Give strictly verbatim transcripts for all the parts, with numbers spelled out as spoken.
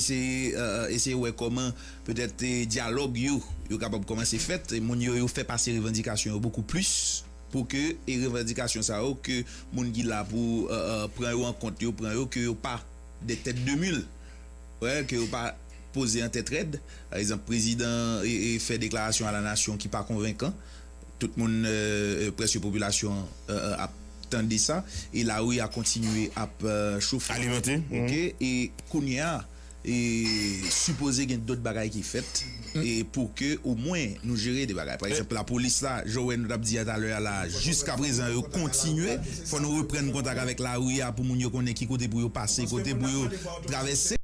eseye, euh, eseye wè kòman petèt, eh, dyalòg yo, yo kapab kòmanse fèt. Moun yo, yo fè pase revandikasyon yo bokou plis pou ke, e revandikasyon sa yo, ke moun ki la pou, euh, euh, pran yo an kont, yo pran yo, ke yo pa de tèt de mil. Wè, ke yo pa poze an tèt rèd. Pa egzanp, prezidan e, e fè deklarasyon a la nasyon ki pa konvenkan. Tout moun, euh, euh, prèske popilasyon an, euh, euh, ap tande sa. E lari a kontinye ap, euh, chofe. Alimante. Oke? E kounye a, e sipoze gen dòt bagay ki fèt. E pou ke omwen nou jere de bagay. Pa egzanp, lapolis la, jan w wè nou t ap di a talè a la, jiskaprezan yo kontinye. Fò nou reprann kontak avèk lari a pou moun yo konnen ki kote pou yo pase, kote pou yo travèse.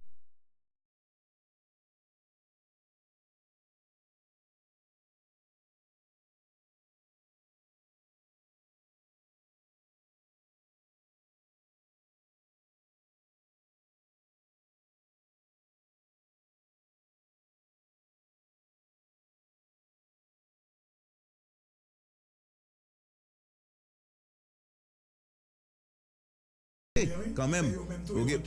Kanmenm. Oke.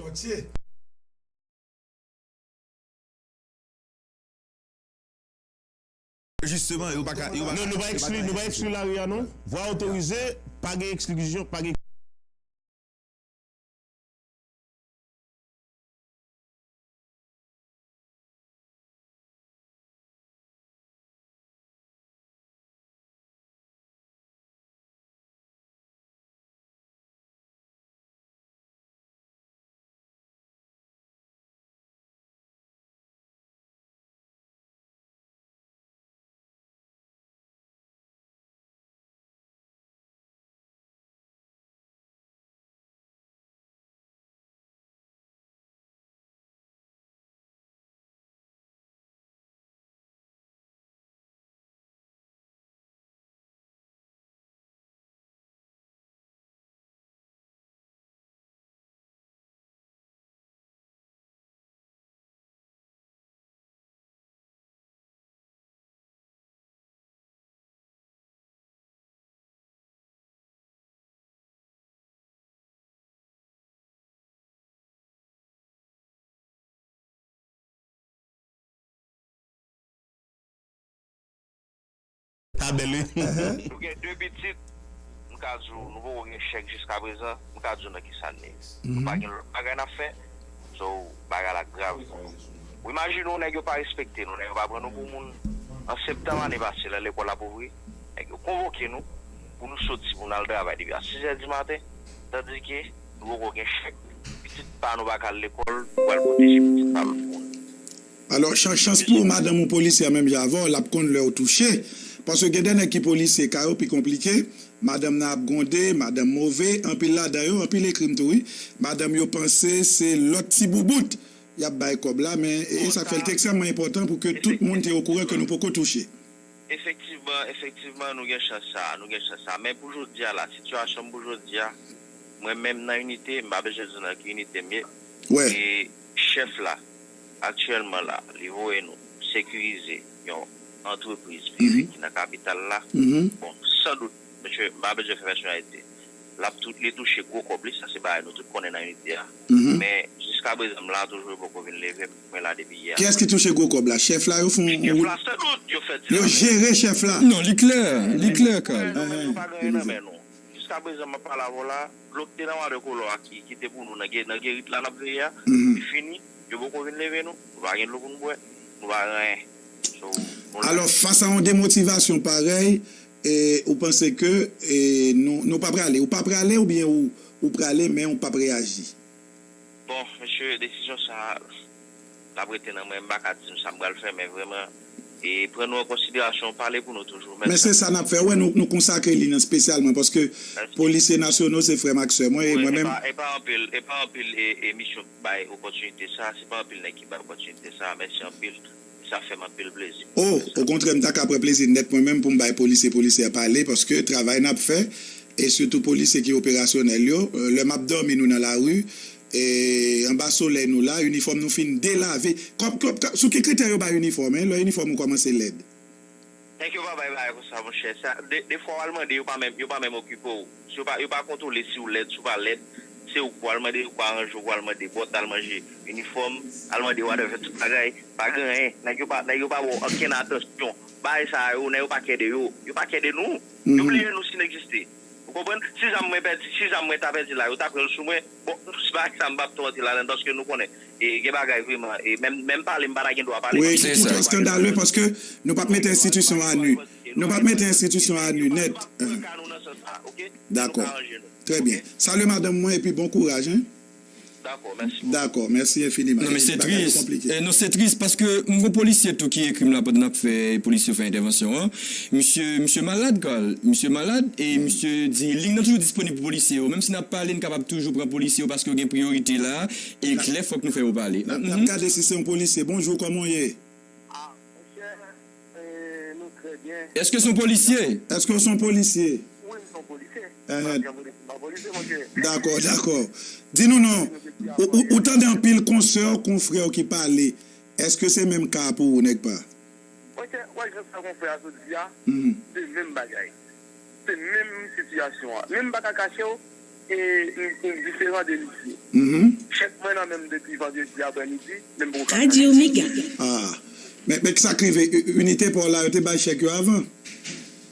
Jisteman, yo pa ka, yo pa ka, nou, nou pa ekskli, nou pa ekskli lari a, non. Vwa otorize, pa gen eksklizyon, pa gen. Sa bèl, wi. Nou gen de pitit, m ka di w, nou poko gen chèk jiskaprezan, m ka di w nan kisa n ye. Nou pa gen lòt bagay n ap fè, so, bagay la grav. Ou imajine w, nèg yo pa respekte nou, nèg yo pa pran nou pou moun. An septanm ane pase, lè lekòl ap ouvri, nèg yo konvoke nou pou nou soti, pou n al travay depi a sizè di maten, tandike nou poko gen chèk. Pitit pa nou pa ka al lekòl, nou pral pwoteje pitit pa nou pou nou. Alò, chan-, chans pou ou, madanm ou polisye menm jan avè w, l ap konn lè w touche. Paske gen de nèg ki polisye, ka yo pi konplike. Madanm nan ap gwonde, madanm move, anpil ladan yo, anpil ekri m tou, wi. Madanm yo panse se lòt ti boubout y ap bay kòb la, men e, e sa k fè l te ekstrèmman enpòtan pou ke tout moun te okouran ke nou poko touche. Efektivman, efektivman, nou gen chans sa, nou gen chans sa. Men pou jodi a la, sitiyasyon m pou jodi a, mwen menm nan inite, m pa bezwen di w nan ki inite m ye. Wè. E chèf la, aktyèlman la, li voye nou sekirize yon antrepriz prive ki nan kapital la. Bon, san dout, mesye, m pa bezwen fè pèsonalite. L ap tou, li touche gwo kòb li, sa se bagay nou tout konnen nan inite a. Men, jiskaprezan, m la toujou, yo poko vin leve m. Mwen la depi yè. Kiyès ki touche gwo kòb la? Chèf la, yo fè yon... Chèf la, san dout, yo fè ti... Yo jere chèf la. Non, li klè, li klè, Carl. Nan men nou, pa gen anyen nan men nou. Jiskaprezan, m ap pale avè w la, dlo ki te nan watèkolo a ki, ki te pou nou nan ge-, nan gerit la n ap veye a, li fini, yo poko vin leve nou, nou pa gen dlo pou nou bwè, nou pa gen anyen. So, nou la. Alò, fas a yon demotivasyon parèy, e, ou panse ke, e, nou, nou pa prale, ou pa prale oubyen ou, ou prale, men ou p ap reyaji? Bon, mesye, desizyon sa a, l ap rete nan mwen, m pa ka di nou sa m pral fè, men vrèman, e pran nou an konsiderasyon, pale pou nou toujou. Men se sa n ap fè. Wè, nou, nou konsakre li nan espesyalman, paske polisye nasyono se frè m ak sè mwen, e mwen menm. E pa, e pa anpil, e pa anpil, e, e misyon ki bay opòtinite sa, se pa anpil nèg ki bay opòtinite sa, mèsi anpil. Sa fè m anpil plezi. O, okontrè, m ta ka pran plezi nèt mwen menm pou m bay polisye, polisye pale, paske travay n ap fè, e sitou polisye ki operasyonèl yo, e, lè m ap dòmi, nou nan lari, e, anba solèy nou la, inifòm nou fin delave. Kòm, kòm, sou ki kritè yo bay inifòm, en, lè inifòm ou kòmanse lèd? Nèg yo pa bay bagay konsa, monchè. Sa, de, defwa w al mande, yo pa menm, yo pa menm okipe w. Si yo pa, yo pa kontwole si w lèd, si w pa lèd, Se ou k pral mande, ou k pral ranje, ou k pral mande bòt, al manje inifòm, al mande whatever, tout bagay. Pa gen anyen. Nèg yo pa, nèg yo pa ba w okenn atansyon. Bagay sa yo, nèg yo pa kè de yo. Yo pa kè de nou. Yo bliye nou si n egziste. Ou konprann? Si zam mwen pèdi, si zam mwen ta pèdi la, yo ta pran l sou mwen. Bon, se bagay sa m p ap twò antre ladan l paske nou konnen. E gen bagay vrèman, e menm, menm pale, m pa ta gen dwa pale. Wi, se twò eskandale paske nou p ap mete enstitisyon a nu. Nou p ap mete enstitisyon a nu nèt. Dakò. Trè byen. Salye madanm mwen epi bon kouraj, en. Dakò, mèsi. Dakò, mèsi enfiniman. Non, men se tris. Eh, non, se tris paske m gon polisye tou ki ekri m la pandan n ap fè, polisye yo fè entèvansyon an. Misye, misye malad, Carl. Misye malad e misye di liy nan toujou disponib pou polisye yo. Menm si n ap pale, n kapab toujou pran polisye yo paske yo gen priyorite la. E klè, fòk nou fè yo pale. N ap, n ap gade si se yon polisye. Bonjou, kòman w ye? Ah, monchè, eh, nou trè byen. Èske se yon polisye? Èske w se yon polisye? Wi, m se yon polisye. Ehn. M pa janm rele m pa polisye, monchè. Dakò, dakò. Di nou non. Ou, ou, ou tande anpil konsè w, konfrè w ki pale. Èske se menm ka a pou ou, nèg pa? Monchè, w wè jan sa konfrè a sot di a, se menm bagay. Se menm sitiyasyon an. Men m pa ka kache w, e m, m diferan de misye. Chèk mwen nan men m depi vandredi aprèmidi, men m poko ka chache. Ah, men, men sa k rive, u-, inite pa w la, yo te bay chèk yo avan?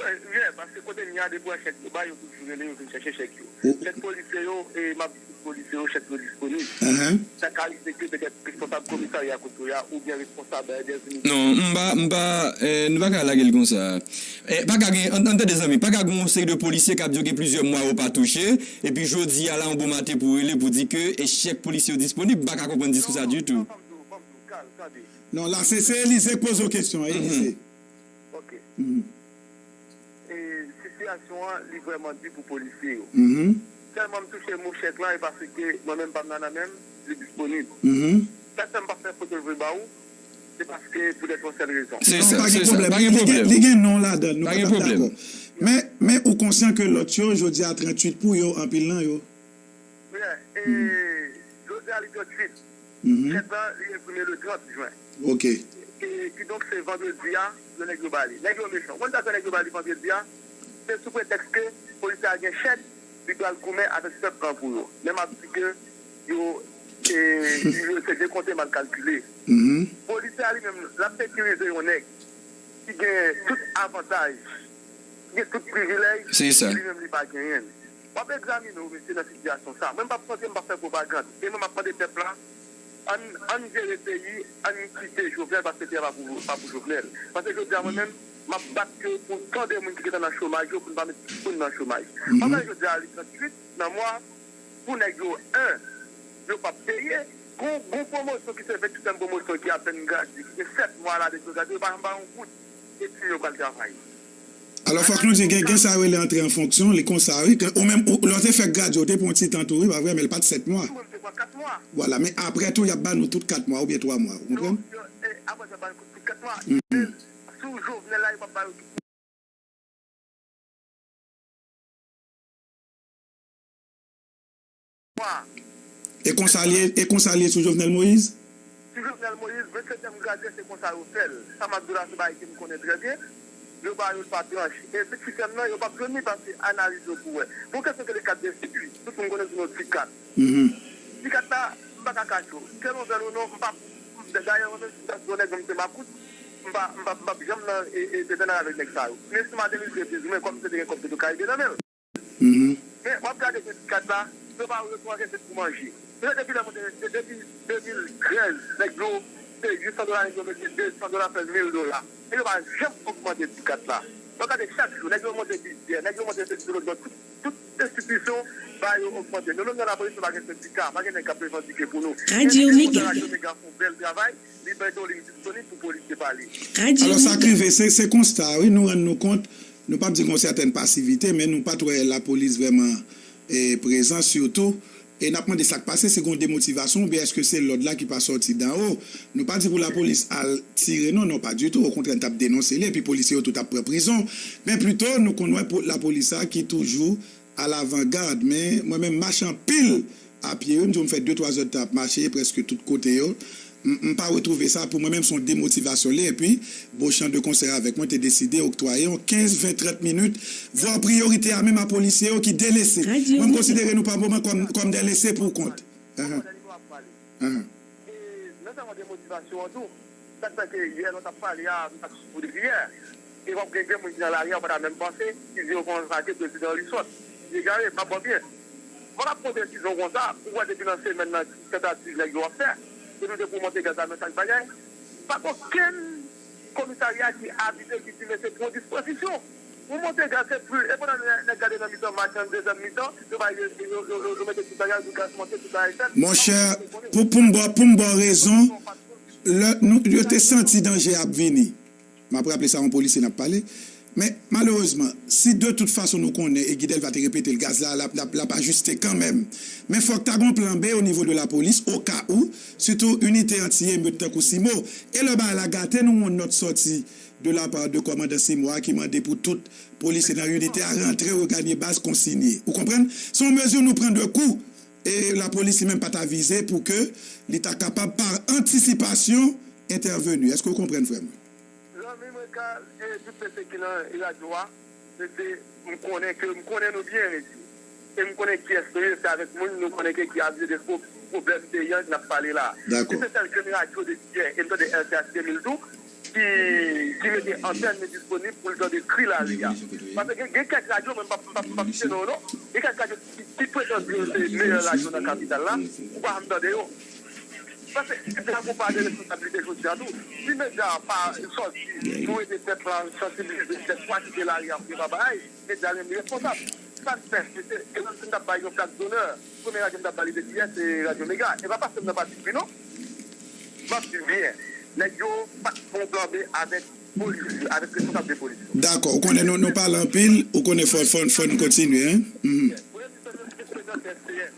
Wi, paske kote m ye a, depi w wè chèk yo bay, yo toujou rele, yo vin chèche chèk yo. Chèk polisye yo, e m ap di tout polisye yo, chèk yo disponib. Sa ka rive ke petèt responsab komisarya kote w ye a, oubyen responsab, eh, dèz inite. Non, m pa, m pa, eh, nou pa ka lage l konsa. Eh, pa ka gen, an, an tande zanmi, pa ka gen yon seri de polisye k ap di yo gen plizyè mwa yo pa touche, epi jodi a la, yon bon maten pou rele pou di ke, eh, chèk polisye yo disponib, m pa ka konprann diskou sa ditou. Non, non, ban m di w, ban m di w, Carl, tande. Non, la, se, se Elize k poze w kesyon an, Elize. Ok. E sitiyasyon an, li vrèman di pou polisye yo. Sèlman m touche mo chèk la, e paske mwen menm pa m nan nan men m, li disponib. Sa k fè m pa fè foto l voye ba ou, se paske poutèt yon sèl rezon. Se sa, se sa. Pa gen pwoblèm. Li gen, li gen non ladan l, nou pa t ap dakò. Men, men ou konsyan ke lòt yo, jodi a tranntuit pou yo, anpil nan yo. Wi, e jodi a li tranntuit. Chèk la, li enprime le trant jen. Ok. E, kidonk, se vandredi a, yo nèg yo ba li. Nèg yo mechan. Ou konn sa fè nèg yo ba li vandredi a? Se sou pretèks ke polisye a gen chèk, li pral goumen avèk pèp lan pou yo. Men m ap di ke yo, e, yo se dekonte mal kalkile. Polisye a li menm, l ap sekirize yon nèg ki gen tout avantaj, ki gen tout privilèj, li menm li pa genyen l. W ap egzamine w, mesye, nan sitiyasyon sa. Mwen, m p ap fè, m p ap fè pwopagann. E mwen, m ap mande pèp la, ann, ann jere peyi, ann kite Jovenel, paske peyi a pa pou, pa pou Jovenel. Paske jodi a, mwen menm, m ap bat ke pou tan de moun ki gentan nan chomaj yo, pou n pa met pitit moun nan chomaj. Pandan jodi a, li tranntuit nan mwa, pou nèg yo, en, yo p ap peye. Gon, gon pwomosyon ki se venntuityèm pwomosyon ki apèn gradye, ki gen sèt mwa la depi yo gradye, yo pa janm ba yon goud. Epi yo pral travay. Alò, fòk nou di, gen, gen sa yo rele antre an fonksyon, li konsa, wi, ke ou menm, ou, lè w te fèk gradye, w te pran yon ti tan tou, wi, pa vre, men l pa t sèt mwa. Ou menm te pran kat mwa. Vwala, men apre tou, y ap ba nou tout kat mwa oubyen twa mwa, ou konprann? Yo, yo, e, apre sa, ba nou tout kat mwa. Sou Jovenel la, yo p ap ba yo tout E konsa l ye, e konsa l ye sou Jovenel Moïse? Sou Jovenel Moïse, vennsetyèm gradye, se konsa yo fè l. Sa m ap di w la, se bagay ke m konnen trè byen. Yo ba yo l pa tranch. E pitit fi m nan, yo p ap jwenn li paske analize yo pou wè. Bon, kesyon ke de kat de sirkwi. Tout moun konnen sou non ti kat. Ti kat la, m pa ka kache w. Ke l ouvè l ou non, m p ap, dayè, mwen menm, si m ta di yon nèg, mwen se makout, m pa, m p ap, m p ap janm nan, e, e, te nan avèk nèg sa yo. Men si maten li te vle, mwen kòm se te gen kòb, se te kay de nan men l. Men, w ap gade se ti kat la, yo pa retwouve se pou manje. Depi lè mwen te, depi de mil trèz, nèg yo, se uit san dola, nèg yo mete de san dola, fè mil dola. Nèg yo pa janm ogmante ti kat la. W ap gade chak jou, nèg yo monte bidjè, nèg yo monte sendika, tout, tout enstitisyon, ba yo ogmante. Nou menm nan lapolis, nou pa gen sendika, pa gen nèg k ap revandike pou nou. Men, se konsa radyo Mega fè yon bèl travay, li bay do, li disponib pou polisye pale. Alò, sa k rive, se, se konsta, wi, nou rann nou kont, nou p ap di gen yon sètèn pasivite, men nou pa t wè lapolis vrèman, e, prezan, sitou, e n ap mande sa k pase, si gen yon demotivasyon, oubyen èske se lòd la ki pa sòti danwo? Nou pa di pou lapolis al tire, non, non, pa ditou, okontrè, n t ap denonse li, epi polisye yo tou t ap pran prizon, men pito, nou konn wè po-, lapolis sa ki toujou alavangad, men mwen menm mache anpil apye, wi, m di w m fè de twa zè d tan ap mache prèske tout kote yo. M, m pa retwouve sa. Pou mwen menm, se yon demotivasyon li ye. Epi, Beauchamp de konsè avèk mwen te deside oktwaye yon kenz, ven, trant minit, vwa priyorite a menm a polisye yo ki delese. Mwen, m konsidere nou pa moman kòm, kòm de lese pou kont. Ahan. Ahan. E nan sa mande motivasyon an tou, sa k fè ke yè lè w t ap pale a, nou t ap sou depi yè. E w ap gen, gen moun ki nan lari a, w pa ta menm panse, ki di yo konn sa ke prezidan li sòt. Li egare, m ap wè byen. Mwen ap pran desizyon konsa, ou wè depi nan semèn nan, ki tantativ nèg yo ap fè. Depi se pou monte gaz la, nan chak bagay. Pa gen okenn komisarya ki avize, ki di mesye pran dispozisyon. Pou monte gaz, se pli, e pandan nèg, nèg gade nan mitan match an, dezyèm mitan, yo bay, yo, yo, yo, yo mete ti bagay, yo gaz monte, ti bagay fèt. Monchè, pou, pou m ba, pou m ba w rezon, lè nou, yo te santi danje ap vini. M ap raple sa yon polisye n ap pale. Men, malerezman, si de tout fason nou konnen, e Guy Delva te repete l, gaz la, l ap, l ap, l ap ajiste kanmenm. Men fòk ta gen yon plan B o nivo de lapolis, oka ou, sitou inite anti-emet tankou CIMO. E lè bagay la gate, nou wè yon nòt sòti de la part de kòmandan CIMO a ki mande pou tout polisye nan inite a rantre, reganye baz, konsinye. Ou konprann? Se yon mezi nou pran de kou. E lapolis li menm pa ta vize pou ke li ta kapab, pa antisipasyon, entèveni. Èske w konprann, frè m? Zanmi mwen, Carl, e tout mesye ki nan radyo a, mesye, m konnen ke, m konnen nou byen, mesye. E m konnen kiyès nou ye, se avèk moun nou konnen ke ki avize de pwo-, pwoblèm peyi an n ap pale la. Dakò. E se sèl grenn radyo depi yè, e m tande R C H de mil tou, ki, ki mete antèn li disponib pou l tande kri lari a. Paske gen, gen kèk radyo, men m p ap, m p ap, m p ap site non yo, non. Gen kèk radyo ki, ki pretann yo se meyè radyo nan kapital la, ou pa janm tande yo. Paske medya gon pa de responsablite jodi a tou. Si medya a pa sòti pou ede pèp la, sansibilize pèp, pa kite lari a pou yo pa bagay, medya li menm li responsab. Sa k fè, mesye, e menm si m t ap bay yon plak donè, premye radyo m t ap ba li depi yè, se Radyo Mega. E pa paske m nan pati Guy non. M ap di w byen, nèg yo pa t fè yon plan B avèk polis, avèk responsab de polis yo. Dakò, ou konnen nou, nou pale anpil, ou konnen fò, fò, fò n kontinye, en. Mhm. Premye minis te prezante S P N.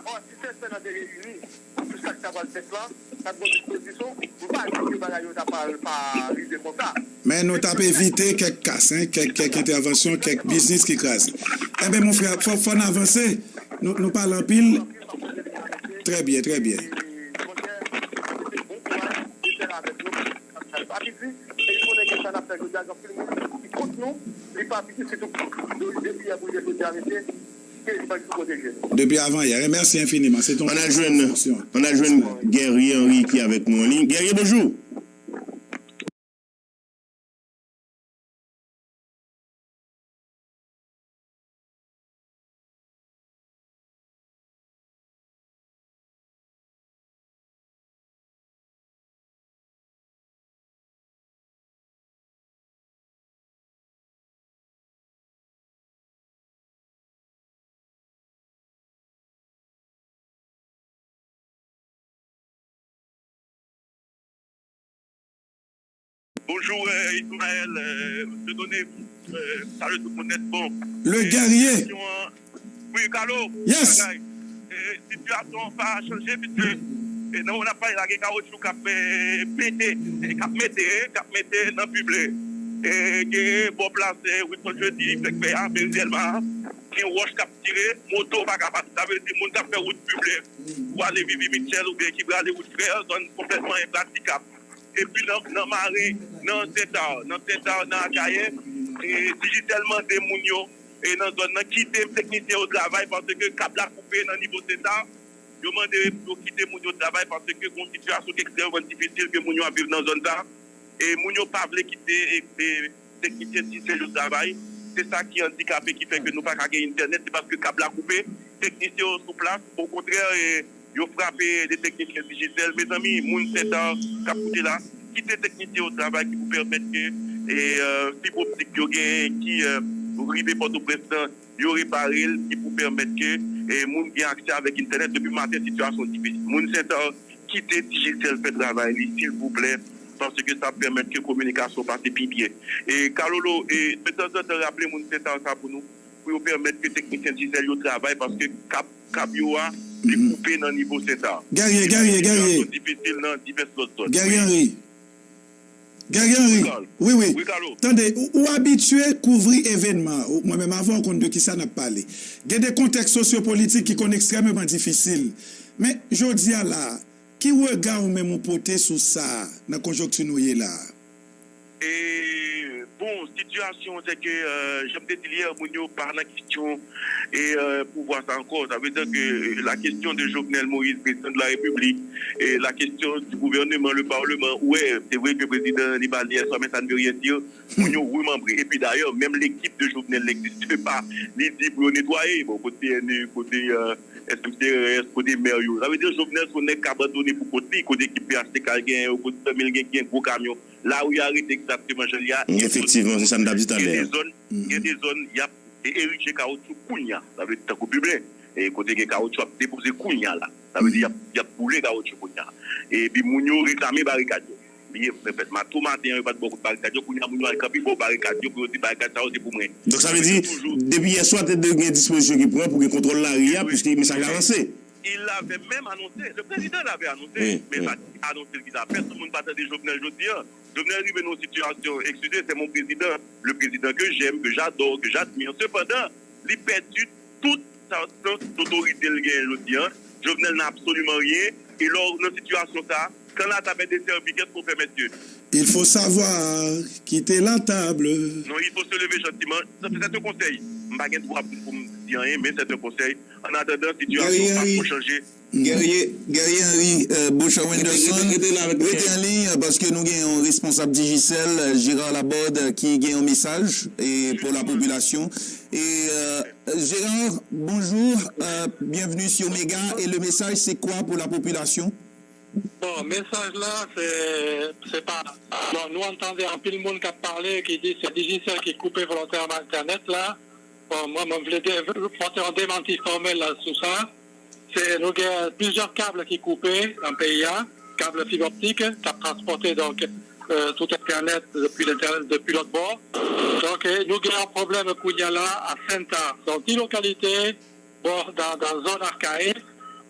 Ò, si S P N nan te reyini, pou sa k ta pral fèt la, sa k gon dispozisyon, m pa di ke bagay yo ta pral pa rive konsa. Men nou t ap evite kèk kas, en, kèk, kèk entèvansyon, kèk biznis ki kraze. Enben, mon frè, fò, fò n avanse. Nou, nou pale anpil. Trè byen, trè byen. Monchè, se bon kouraj, Seyè avèk nou. Pa piti, e m konnen ke sa n ap fè jodi a, gen anpil moun ki kont nou, li pa piti, sitou depi yè pou rive jodi a, mesye, ke Bondye pwoteje nou. Depi avan yè, mèsi enfiniman. Se ton Ann al jwenn, ann al jwenn Guerrier Henry ki avèk nou an liy. Guerrier, bonjou. Bonjou, euh, Ismaël, euh, Dieudonné, euh, salye tout moun nèt. Bon, le guerrier. Wi, Carlo, yes. Bagay. E, sitiyasyon an pa chanje, piske, e, nan moman n ap pale la, gen kawotchou k ap, e, pete, e, k ap mete, k ap mete nan pible. E, gen bò plas, e, Wilson Jeudi, fèk fè a, Meri Dèlma, gen wòch k ap tire, moto pa ka pase. Sa vle di, moun k ap fè wout pible pou ale Vivi Mitchell oubyen ki prale wout Frè, zòn konplètman enpratikab. Epi nan, nan Maren, nan Sentà, nan Sentà, nan Akayè, e, Digicel mande moun yo, e, nan zòn nan, kite teknisyen yo travay paske kab la koupe nan nivo Sentà. Yo mande pou yo kite moun yo travay paske gon sitiyasyon ki ekstrèmman difisil ke moun yo ap viv nan zòn sa. E moun yo pa vle kite, e, e, teknisyen Digicel yo travay. Se sa ki andikape, ki fè ke nou pa ka gen entènèt, se paske kab la koupe. Teknisyen yo sou plas, okontrè, e, yo frape de teknisyen Digicel. Mezanmi, moun Sentà k ap koute la, kite teknisyen yo travay ki pou pèmèt ke, e, e, fib optik yo gen, ki, e, rive Pòtoprens lan, yo repare l, ki pou pèmèt ke, e, moun gen aksè avèk entènèt. Depi maten, sitiyasyon difisil. Moun Sentà, kite Digicel fè travay li, silvouplè, paske sa ap pèmèt ke kominikasyon pase pi byen. E, Kalolo, e, men tanzantan raple moun Sentà sa pou nou, pou yo pèmèt ke teknisyen Digicel yo travay, paske kab, kab yo a, li koupe nan nivo Sentà. Guerrier, Guerrier, Guerrier. Sitiyasyon difisil nan divès lòt zòn. Guerrier Henry. Guerrier Henry. Wi, wi. Wi, Carlo. Tande, ou, ou abitye kouvri evènman. Ou, mwen menm avè w konn de kisa n ap pale. Gen de kontèks sosyopolitik ki konn ekstrèmeman difisil. Men, jodi a la, Ki rega ou menm ou pote sou sa a, nan konjonkti nou ye la a? E, bon, sitiyasyon, se ke, euh, jan m te di l yè, moun yo pa nan kesyon e, euh, pouvwa sa ankò. Sa vle di ke la question de Jovenel Moïse, président de la République, et la question du gouvernement, le parlement, ou wè, se vre ke prezidan li pale yè swa, men sa ne veut rien dire. Moun yo remanbre. Epi dayè, menm lekip de Jovenel n'existe pas. Li di pou yo netwaye. Bon, kote C N E, kote, euh, S M C R S, kote mè yo. Sa vle di Jovenel se yon nèg k abandone pou kont li, kote ekip P H T K l genyen yo, kote zanmi l gen, ki gen gwo kamyon. Lari a rete egzakteman jan l ye a. Efektivman, se sa m t ap di talè a. Gen de zòn, gen de zòn, y ap e erije kawotchou kounye a. Sa vle di tankou Biblen. E kote gen kawotchou ap depoze kounye a la. Sa vle di y ap, y ap boule kawotchou kounye a. Epi moun yo reklame barikad yo. Li fèt mato maten an, yo pa t bò kote barikad yo. Kounye a moun yo al kanpe bò barikad yo pou yo di barikad sa yo se pou mwen. Donk sa vle di, depi yè swa te dwe gen dispozisyon ki pran pou gen kontwòl lari a, piske mesaj la lanse. Il l'avait même annoncé, le président l'avait annoncé, men sa ki anonse l ki sa, pèsonn moun pa tande Jovenel jodi a. Jovenel rive nan yon sitiyasyon, excusez, c'est mon président, le président que j'aime, que j'adore, que j'admire. Sepandan, li pèdi tout sa, sans otorite l genyen jodi a. Jovenel n'a absolument rien. E lè w nan sitiyasyon sa, quand la table est desservie, qu'est-ce qu'on fait, messieurs? Il faut savoir quitter la table. Non, il faut se lever gentiment. Sa, c'est un conseil. M pa gen dwa pou, pou m di anyen, men c'est un conseil. An atandan, sitiyasyon pa ko chanje. Guerrier, Guerrier Henry, euh, Beauchamp Wenderson, rete, rete la avèk nou, rete an liy, euh, paske nou gen yon responsab Digicel, euh, Gérard Laborde, euh, ki gen yon mesaj e pou la popilasyon. E, euh, Gérard, bonjour, euh, bienvenue sur Méga. Et le message, c'est quoi pour la population? Bon, mesaj la, se, se pa, bon, nou ann tande anpil moun k ap pale, ki di se Digicel ki koupe volontèman entènèt la. Bon, mwen, mwen vle de-, pote yon demanti fòmèl la sou sa. Se, nou gen plizyè kab ki koupe nan peyi a, kab fib optik k ap transpòte, donk, euh, tout entènèt depi lentènèt, depi lòt bò. Donk, euh, nou gen yon pwoblèm kounye a la a Senta. Se yon ti lokalite, bon, nan, nan zòn Akayè.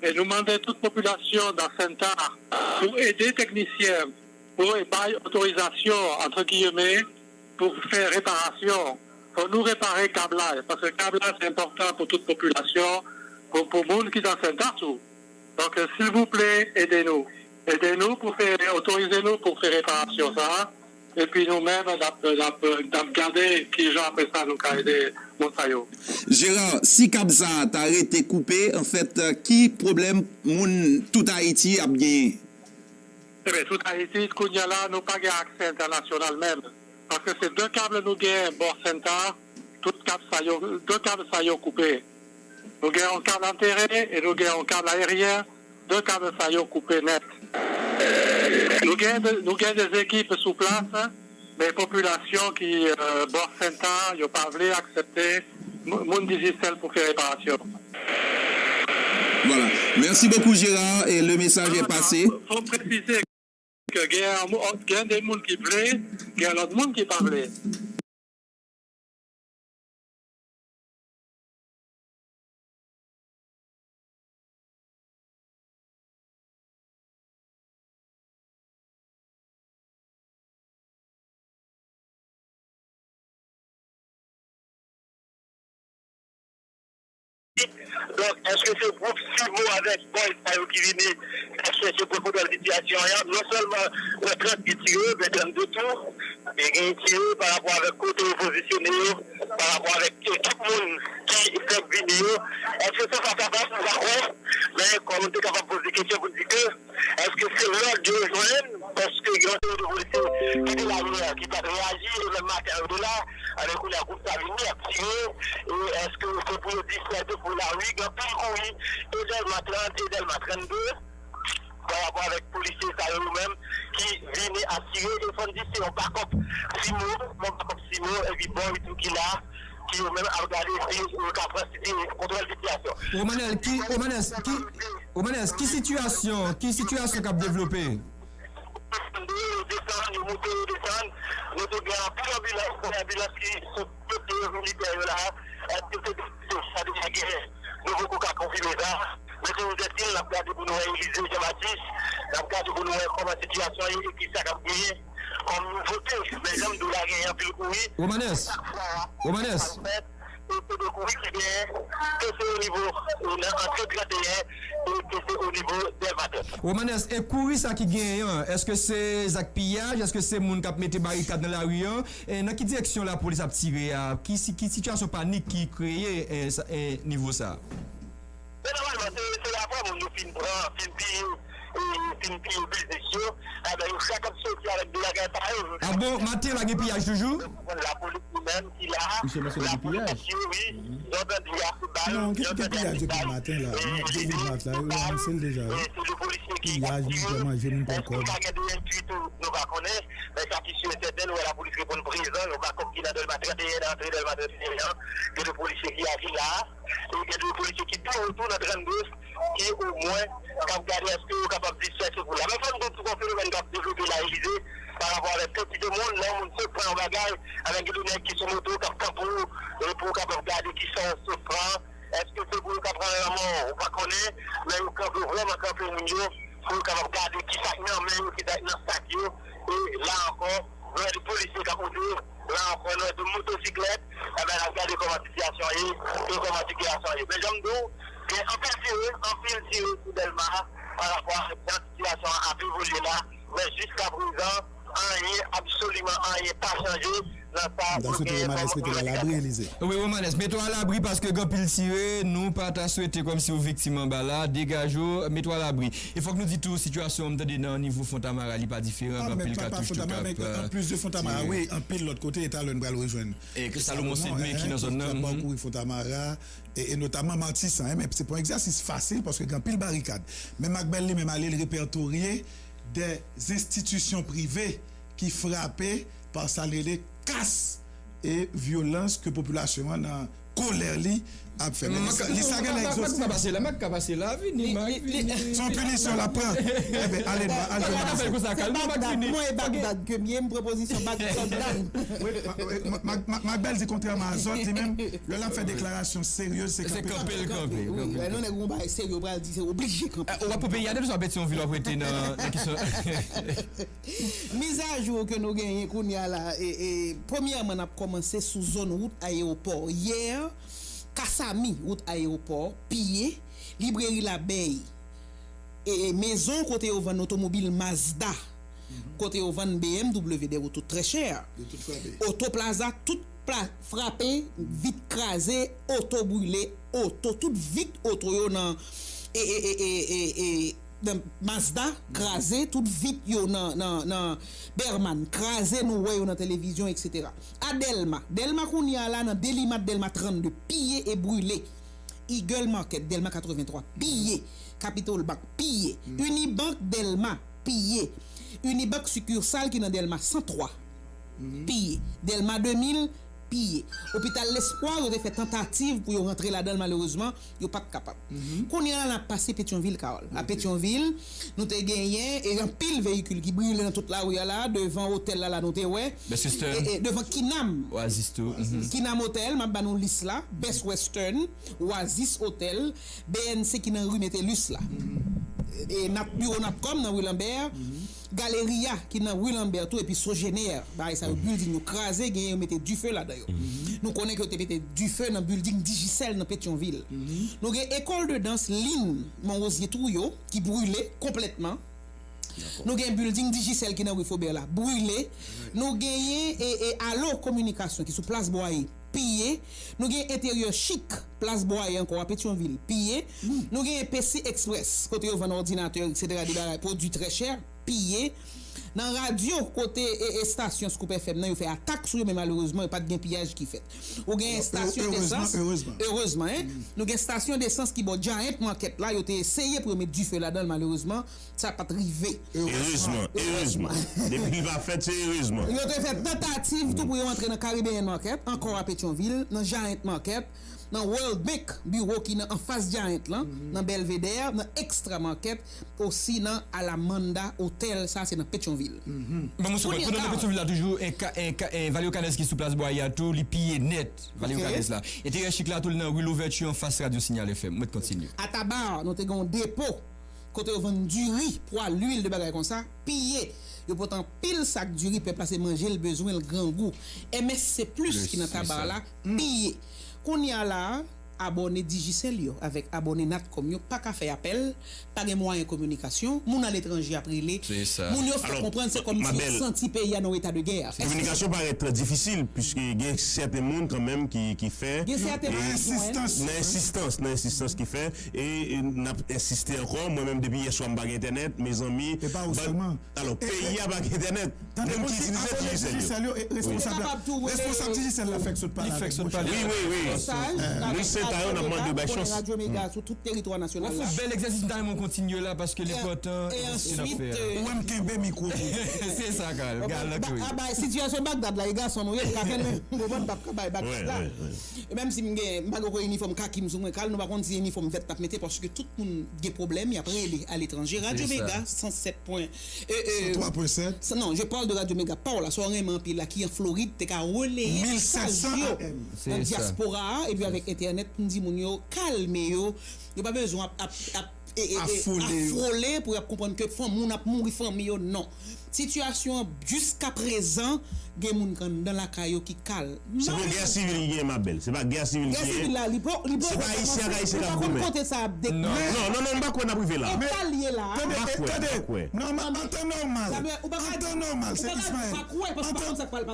E nou mande tout popilasyon nan Senta pou ede teknisyen, pou bay otorizasyon, antre giyome, pou fè reparasyon. Fò nou repare kab la, paske kab la se enpòtan pou tout popilasyon, pou, pou moun ki nan Senta tou. Donk, silvouplè, ede nou. Ede nou pou fè, otorize nou pou fè reparasyon sa a. Epi nou menm, n ap, n ap, n ap gade kijan apre sa nou ka ede moun sa yo. Gérard, si kab sa a ta rete koupe, anfèt, ki pwoblèm moun tout Ayiti ap genyen? Eben, tout Ayiti, kounye a la, nou pa gen aksè entènasyonal menm. Paske se de kab nou gen bò Senta, tout kab sa yo, de kab sa yo koupe. Nou gen yon kab antere e nou gen yon kab ayeryen, de kab sa yo koupe nèt. Nou gen de, nou gen de ekip sou plas, men popilasyon ki, euh, bò Senta, yo pa vle aksepte moun, moun Digicel pou fè reparasyon. Voilà. Merci beaucoup, Gérard, et le message est passé. Fò presize ke gen, gen de moun ki vle, gen lòt moun ki pa vle. Donk, èske se gwoup Simo avèk bòy sa yo ki vini ap chèche pran kontwòl sitiyasyon an? Non sèlman nan trant ki tire, men trannde tou, e gen tire pa rapò avèk kote yo pozisyone yo, pa rapò avèk ekip moun ki fèk vini yo. Èske se fas a fas nou pa kwè? Men kòm nou te kapab poze kesyon pou n di ke Èske se lòd yo jwenn? Paske gen yon seri de polisye ki te la yè ki pa t reyaji, e menm maten an yo te la. Alò kounye a gwoup sa vini ap tire. E èske se pou yo dispèse pou lari? Gen anpil kouri e Dèlma trant e Dèlma trannde pa rapò avèk polisye sa yo menm ki vini ap tire. E fò n di se yon bakòp Simo, yon bakòp Simo epi bòy tou ki la, ki yo menm ap gade si yo ka pran siti-, kontwòl sitiyasyon. Romanel, ki, Romanel, ki, Romanel, ki sitiyasyon, ki sitiyasyon k ap devlope? Yo desann, yo monte, yo desann. Nou te gen anpil anbilans, anbilans ki sou kote militè yo la. Èske se desizyon sa deja genyen? Nou poko ka konfime sa. Men toujou èt-il, n ap gade pou nou wè Elize Jean Baptiste, n ap gade pou nou wè kòman sitiyasyon ye e kisa k ap genyen kòm nouvote. Men jan m di w la, genyen anpil kouri. Romanes, chak fwa, Romanes, sa fèt, E se de kouri ki genyen, ke se o nivo, e nan antre trannteyen, e ke se o nivo Dèlma trant. Romanes, e kouri sa ki genyen an, èske se zak piyaj, èske se moun k ap mete barikad nan lari an? E nan ki direksyon lapolis ap tire a? Ki, si- ki sitiyasyon panik ki kreye, e, sa- e, nivo sa a? Men nòmalman, se, se apre moun yo fin pran, fin piye, e, fin piye biznis yo, enben, yo chak ap soti avèk de bagay pa yo. A bon, maten la gen piyaj toujou? Lapolis li menm ki la, Misye mensyone gen lapolis piyaj. Ap tire, wi. Yo tande y ap bal, non, gen, yo gen tande piyaj depi maten la. Non, depi maten la, yo anonse l deja, wi. E, se de polisye ki ap tire. Piyaj, moun pran manje, moun pran kòb. Èske pa gen de entwi tou, nou pa konnen. Men sa ki si e sèten, nou wè lapolis reponn prezan, yo ba kòb ki nan Dèlma trannteyen, nan antre Dèlma trannteyen an. Gen de polisye ki aji la. E gen de polisye ki tou, tou nan trannde, ki omwen k ap gade èske yo kapab disète pou la. Men fò n di w tou gon fenomèn k ap devlope la, Elize, pa rapò avèk kantite moun, lè yon moun sot pran yon bagay, avèk gen de nèg ki sou moto k ap kanpe w, e pou w kapab gade kisa w sot pran, èske se pou yo ka pran lanmò, ou pa konnen, men yo kanpe, vrèman kanpe moun yo, pou yo kapab gade kisa k nan men yo, kisa k nan sak yo, e la ankò, nou wè de polisye k ap monte, la ankò, nou wè de motosiklèt, enben, n ap gade kòman sitiyasyon an ye, e kòman sikilasyon an ye. Men jan m di w, gen anpil tire, anpil tire sou Dèlma, pa rapò avèk jan sitiyasyon an ap evolye la, men jiskaprezan, anyen, absoliman anyen pa chanje nan sa yo genyen kòm kominikasyon. M ta swete Romanes mete l alabri, Elize. Wi, Romanes, mete w alabri paske gen anpil tire, nou pa ta swete kòmsi w viktim anba la, degaje w, mete w alabri. E fòk nou di tou, sitiyasyon an, m tande nan nivo Fontamara, li pa diferan, gen anpil katouch tou k ap, euh, tire. Anplis de Fontamara, wi, anpil lòt kote, e talè n pral rejwenn. E Salomon Sedme ki nan zòn nan, k ap kouri Fontamara, e, e notaman Matisan, men se pa yon egzèsis fasil paske gen anpil barikad. Men Macbel li menm ale, l repètorye de enstitisyon prive ki frape pa sa l rele kas e vyolans ke popilasyon an nan kolè li ap fè. Men li sa, li sa gen lè egzostif. Mak ka pase la, mak ka pase la, vini, Mak, vini. Se yon pinisyon l ap pran. Enben, ale, al jwenn Mak. Bagdad, mwen e Bagdad ke m ye, m pran pozisyon Bagdad. Wi, Mak, Mak, Mak, Mak, Macbel di kontrèman a zòt, li menm, lè l ap fè deklarasyon serye, se kanpe l kanpe. Wi, lè yon nèg yon bagay serye, ou pral di se oblije kanpe. Eh, w ap pou peyi a, depi sou Petyonvil w ap rete nan, nan kesyon. Mizajou ke nou genyen kounye a la, e, e, premyèman, n ap kòmanse sou zòn wout ayewopò. Yè, Kasami, wout ayewopò, piye, libreri Labèy, e, e, mezon kote yo vann otomobil Mazda, kote yo vann B M W, de oto trè chè. Yo tout frape. Oto Plaza, tout pla-, frape, vit kraze, oto brile, oto, tout vit oto yo nan, e, e, e, e, e, e, nan Mazda, kraze, tout vit yo nan, nan, nan Berman, kraze, nou wè yo nan televizyon, et cetera. A Dèlma, Dèlma kounye a la nan Delimat Dèlma trannde, piye e brile. Eagle Market, Dèlma katrevenntwa, piye. Capitol Bank, piye. Unibank Dèlma, piye. Unibank sikirsal ki nan Dèlma san twa, piye. Dèlma de mil, piye. Opital Lespwa, yo te fè tantativ pou yo rantre ladan l, malerezman, yo pa t kapab. Kounye a la, n ap pase Petyonvil, Carole. A Petyonvil, nou te genyen, e anpil veyikil ki brile nan tout lari a la, devan otèl la, la nou te wè. E, e, devan Kinam. Oasis tou. Kinam Hotel, m ap ba nou lis la. Best Western, Oasis Hotel, B N C ki nan ri Metellus la. E Nat, biwo Natcom nan ri Lambert. Galeria ki nan ri Lambert tou, epi Sogener. Bagay sa yo, building yo kraze, genyen yo mete dife ladan yo. Nou konnen ke yo te mete dife nan building Digicel nan Petyonvil. Nou gen École de Danse Lin, Monrosier Trouillot, ki brile konplètman. Nou gen building Digicel ki nan ri Fobè la, brile. Nou genyen, e, e, Alo Kominikasyon ki sou Plas Bwaye, piye. Nou gen Enteryè Chik, Plas Bwaye ankò a Petyonvil, piye. Nou genyen P C Express, kote yo vann òdinatè, et cetera, de bagay, pwodui trè chè, piye. Nan radyo, kote, e, estasyon Scoop F M nan, yo fè atak sou yo, men malerezman, yo pa t gen piyaj ki fèt. Ou gen estasyon desans, erezman, en. Nou gen estasyon desans ki bò Giant Market la, yo te eseye pou yo met dife ladan l, malerezman, sa pa t rive. Erezman, erezman. Depi l pa fèt, se erezman. Yo te fè tantativ tou pou yo antre nan Caribbean Market, ankò a Petyonvil, nan Giant Market, nan World Bank, biwo ki nan anfas Giant lan, nan Belvedere, nan Extra Market, osi nan Alamanda Hotel, sa se nan Petyonvil. Bon, mwen sou pwen, pandan nan Petyonvil la toujou, en ka, en ka, en Valeo Canez ki sou Plas Bwaye a tou, li piye nèt, Valeo Canez la. Enteryè Chik la tou, li nan ri Louvèti anfas radyo Signal F M. Mwen kontinye. Ataba, nou te gen yon depo, kote yo vann diri, pwa, lwil, de bagay konsa, piye. Yo pote anpil sak diri, pèp la se manje l bezwen, l grangou. M S C Plus ki nan Taba la, piye. Kounye a la a, abòne Digicel yo avèk abòne Natcom yo pa ka fè apèl, pa gen mwayen kominikasyon, moun aletranje ap rele, moun yo fè konprann se kòmsi yo santi peyi a nan yon eta de gè. Kominikasyon parèt trè difisil, piske gen sèten moun kanmenm ki, ki fè, nan ensistans, nan ensistans, nan ensistans ki fè, e, e n ap ensiste ankò, mwen menm depi yè swa m pa gen entènèt, mezanmi, alò, peyi a pa gen entènèt. Tande, moun ki itilize Digicel yo. Responsab Digicel la fèk sot pale avèk bouch. Wi, wi, wi. Moun Senta yo, n ap mande bay chans. Radyo Mega sou tout teritwa nasyonal la. Ou fè bèl egzèsis, m ta renmen w kontinye la, paske l enpòtan, sa n ap fè a. Ou wè m kenbe mikwo pou ou. Se sa, Kal. Kal, ok, wi. Sitiyasyon Bagdad la, e gason nou ye, m ka kenbe, m konprann, m p ap ka bay Bagdad la. E menm si m gen, m pa gen okenn inifòm kaki m sou mwen, Kal, nou pa konn si inifòm vèt n ap mete, paske tout moun gen pwoblèm, y ap rele aletranje. Radyo Mega, san sèt pwen, e, e, san twa pwen sèt. Non, je parle de Radyo Mega pa w la, sa w renmen anpil la, ki an Florid, te ka releye mesaj yo nan dyaspora a, epi avèk entènèt, pou n di moun yo, kalme yo, yo pa bezwen ap, ap, ap, e, e, e, afole pou y ap konprann ke fanm, moun ap mouri, fanmi yo, non. Sitiyasyon an jiskaprezan, gen moun k anndan lakay yo ki kal. Se pa gè sivil ki genyen, ma belle. Se pa gè sivil ki genyen. Gè sivil la, li pa, li pa, se pa Ayisyen ak Ayisyen k ap goumen. Kote sa ap deklanche. Non, non, non, m pa kwè n ap rive la. E sa l ye la. M pa kwè, m pa kwè. Nòmal, an tan nòmal, an tan nòmal, se Ismaël.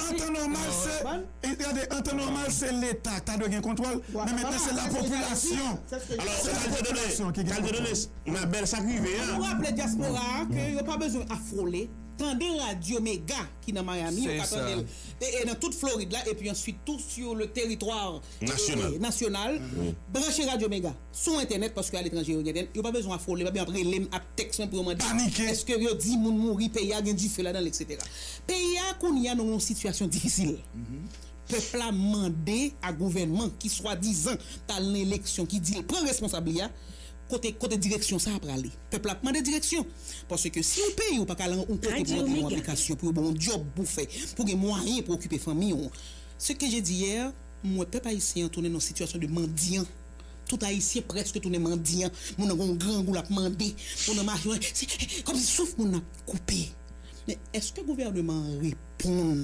An tan nòmal, se, e, gade, an tan nòmal, se Leta k ta dwe gen kontwòl, men mentnan se lapopilasyon. Se lapopilasyon ki gen kontwòl. Ma belle, sa k rive a. Pou raple dyaspora a ke yo pa bezwen afole, tande Radyo Mega ki nan Miami, yo ka tande l, e, e nan tout Florid la, epi answit tou sur le territoire, e, e, nasyonal. Branche Radyo Mega sou entènèt, paske aletranje yo gen entènèt, yo pa bezwen afole, pa bezwen ap rele m, ap tèks mwen pou yo mande èske yo di moun mouri, peyi a gen dife ladan l, etsetera. Peyi a kounye a nan yon sitiyasyon difisil. Pèp la mande a gouvènman ki swadizan t al nan eleksyon, ki di l pran responsab li a, kote, kote direksyon sa a prale. Pèp la ap mande direksyon. Paske si yon peyi ou pa ka al yon kote pou rantre yon aplikasyon, pou yo ba w yon djòb pou w fè, pou w gen mwayen pou okipe fanmi w. Ce que j'ai dit hier, m wè pèp ayisyen an tounen nan yon sitiyasyon de mandyan. Tout Ayisyen prèske tounen mandyan. Moun nan gen yon grangou l ap mande. Moun nan mache, se kòmsi souf moun nan ap koupe. Men èske gouvèneman an reponn?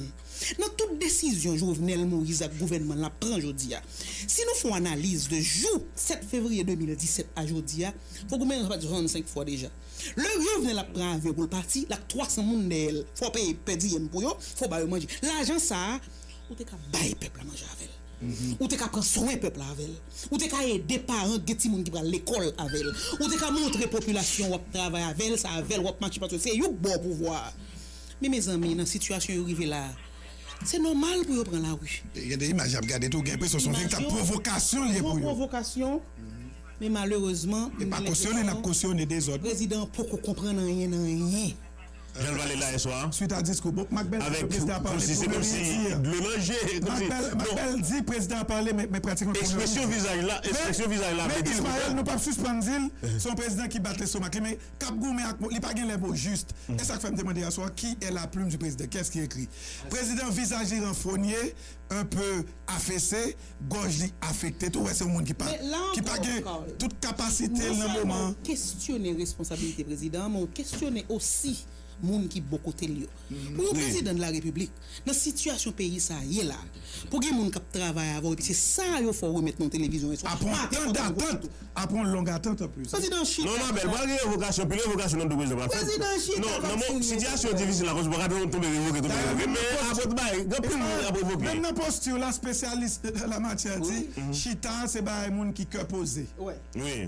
Nan tout desizyon Jovenel Moïse ak gouvènman l ap pran jodi a, si nou fè yon analiz de jou sèt fevriye de mil disèt a jodi a, fò gouvènman sa pati swasannsenk fwa deja. Lè Jovenel ap pran avyon pou l pati, l ak twa san moun dèyè l, fò w peye per diem pou yo, fò w ba yo manje. Lajan sa a, ou te ka bay pèp la manje avè l. Ou te ka pran swen pèp la avè l. Ou te ka ede paran k gen timoun ki pral lekòl avè l. Ou te ka montre popilasyon w ap travay avè l, se avè l w ap mache paske se ou k ba w pouvwa a. Men mezanmi, nan sitiyasyon yo rive la a, se nòmal pou yo pran lari. E gen de imaj y ap gade tou, gen enpresyon se yon veritab pwovokasyon l ye pou yo. Pwovokasyon. Men malerezman, e pa kosyone n ap kosyone dezòd. Prezidan an poko konprann anyen nan anyen. Jan l pale la yè swa. Suit a diskou. Bon, Macbeth di prezidan an pale, kòmsi se kòmsi dlo nan je, kòmsi Macbeth di prezidan an pale, men, men pratikman ekspresyon vizaj la, ekspresyon vizaj la vle di l kontrè. Men Ismaël, nou p ap sispann di l, se yon prezidan ki bat lestomak li, men k ap goumen ak mo, li pa gen lè mo jis. E sa k fè m te mande yè swa, qui est la plume du président? Kiyès ki ekri? Prezidan vizaj li ranfonye, un peu afese, gòj li afekte tou. Ou wè se yon moun ki pa, ki pa gen tout kapasite l nan moman an. Non sèlman w kesyone responsabilite prezidan an, men w kesyone osi moun ki bò kote l yo. Pou yon prezidan de la repiblik, nan sitiyasyon peyi sa a ye la, pou gen moun k ap travay avè w, epi se sa yo fè w remèt nan yon televizyon yè swa. Apre yon tan datant, apre yon long atant an plis. Prezidan chita. Non, ma belle, pral gen revokasyon, pil revokasyon nan do prezidan pral fèt. Prezidan chita. Non, nan sitiyasyon difisil la, kòmsi w pa ka tonbe revoke, tonbe revoke. Men apre tout bagay, gen anpil moun ap revoke. Menm nan posti w la, spesyalis de la matyè di, chita se bagay moun ki kè poze. Wi.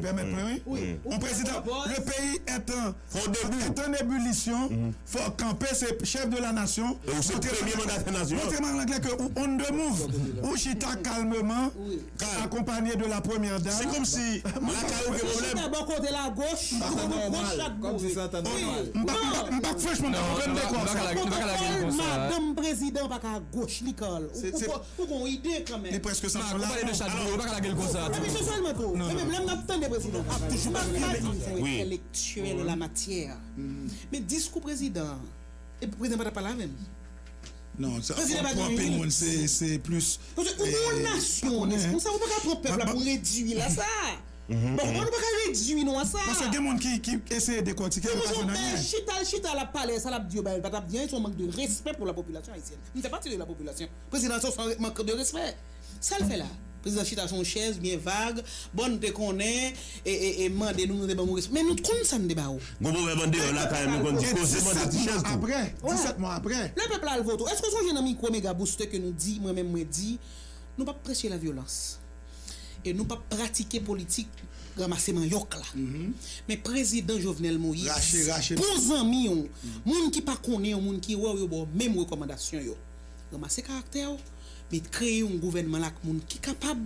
Pèmèt mwen, wi. Yon prezidan, le pays est en, est en ébullition. Fò w kanpe, se chèf de la nation. E ou se premye mandatè nasyon an. Montre m an anglè ke ou on the move. Ou chita kalmeman, akonpanye de la premyè dam. Se kòmsi lakay ou gen pwoblèm. Chita bò kote lagoch, ou gon goch chak bò. M pa, m pa, m pa, franchman, m pa konprann de kwa w sa. Pwotokòl madanm prezidan pa ka goch li, Carl. Ou, ou, ou gon ide kanmenm. Li prèske sanble yon lagon. Epi se sèlman tou. Epi menm lè m ap tande prezidan ap toujou pale, m pa di m se yon entèlektyèl la matyè. Men diskou prezidan an, epi prezidan pa t ap pale avè m. Non, sa, pou anpil moun, se, se plis. Paske ou yon nasyon responsab, ou pa ka pran pèp la pou redui l a sa. Bon, ou pa ka redui nou a sa. Paske gen moun ki, ki eseye dekòtike, yo pa jwenn anyen. Chita, chita, l ap pale, sa l ap di yo, ba, l pa t ap di anyen, se yon mank de respè pou la popilasyon ayisyèn. M fè pati de la popilasyon. Prezidan, se yon mank de respè. Sa l fè la? Prezidan chita sou yon chèz byen vag. Bon, nou te konnen, e, e, e mande nou, nou te ban nou respè. Men nou t konn sa n te ba ou. Gon pwovèb andeyò lakay, nou konn di, koze mande ti chèz tou. Disèt mwa apre, disèt mwa apre. Lè pèp la al vote w, èske w sonje nan mikwo Mega Booster ke nou di, mwen menm mwen di, nou p ap preche lavyolans. E nou p ap pratike politik ranmase manyòk la. Men prezidan Jovenel Moïse, bon zanmi w, moun ki pa konnen w, moun ki wè w, yo ba w menm rekòmandasyon yo. Ranmase karaktè w, men kreye yon gouvènman la ak moun ki kapab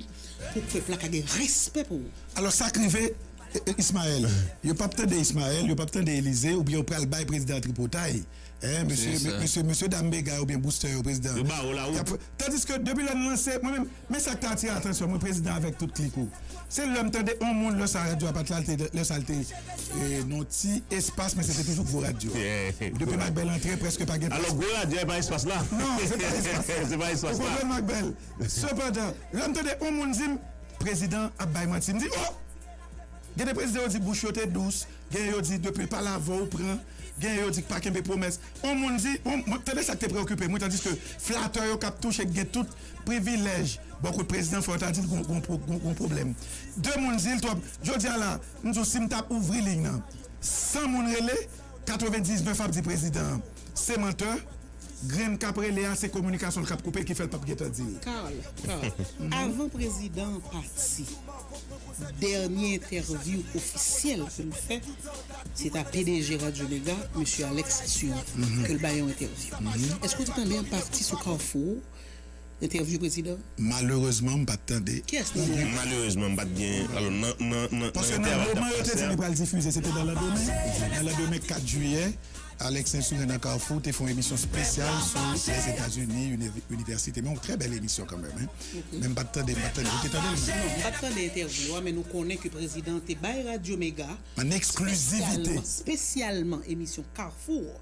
pou pèp la ka gen respè pou ou. Alò, sa k rive, e, e, Ismaël, yo p ap tande Ismaël, yo p ap tande Elize, oubyen yo pral bay prezidan an tripotay. Hein, mesye, mesye, mesye dam Mega yo oubyen booster yo, prezidan. Yo ba w la, wi. Tandiske depi lè n lanse, mwen menm, men sa k te atire atansyon mwen, prezidan, avèk tout klik ou. Se lè m tande yon moun, lè sa radyo a pa t la, l te, lè sa l te, e, nan yon ti espas, men se te toujou gwo radyo. Depi Macbel antre, prèske pa gen plas. Alò, gwo radyo a pa espas la. Non, se pa espas la. Se pa espas la. Ou konprann, Macbel? Sepandan, lè m tande yon moun di m, prezidan ap bay manti, m di, o! Gen de prezidan yo di bouch yo te dous, gen yo di depi l pale avè w, ou pran, gen yo di k pa kenbe pwomès. On moun di, on, tande sa k te preokipe mwen, tandiske flatè yo k ap touche, k gen tout privilèj bò kot prezidan, fò yo ta di l gon, gon, gon, gon pwoblèm. De moun di l twòp. Jodi a la, m di w, si m t ap ouvri liy nan, san moun rele, katrevendiznèf ap di prezidan an se mantè. Grenn k ap rele a, se kominikasyon l k ap koupe ki fè l p ap gentan di l. Carl, Carl, avan prezidan an pati, dènye entèvyou ofisyèl ke l fè, se ta P D G Radyo Mega, mesye Alex Sion, ke l bay yon entèvyou. Èske w te tande an pati sou Kafou, entèvyou prezidan? Malerezman, m pa t tande. Kiyès nan nou? Malerezman, m pa t gen. Alò, nan, nan, nan, nan entèvyou k t ap pase a. Paske nan moman yo te di li pral difize, se te nan landemen. Nan landemen kat jiyè, Alex Sion nan Kafou te fè yon emisyon espesyal sou Lèzetazini, inivèsite. Men yon trè bèl emisyon kanmenm, hein. Men m pa t tande, m pa t tande. Ou te tande l? Non, m pa t tande entèvyou a, men nou konnen ke prezidan te bay Radyo Mega, an eksklizivite, espesyalman, espesyalman emisyon Kafou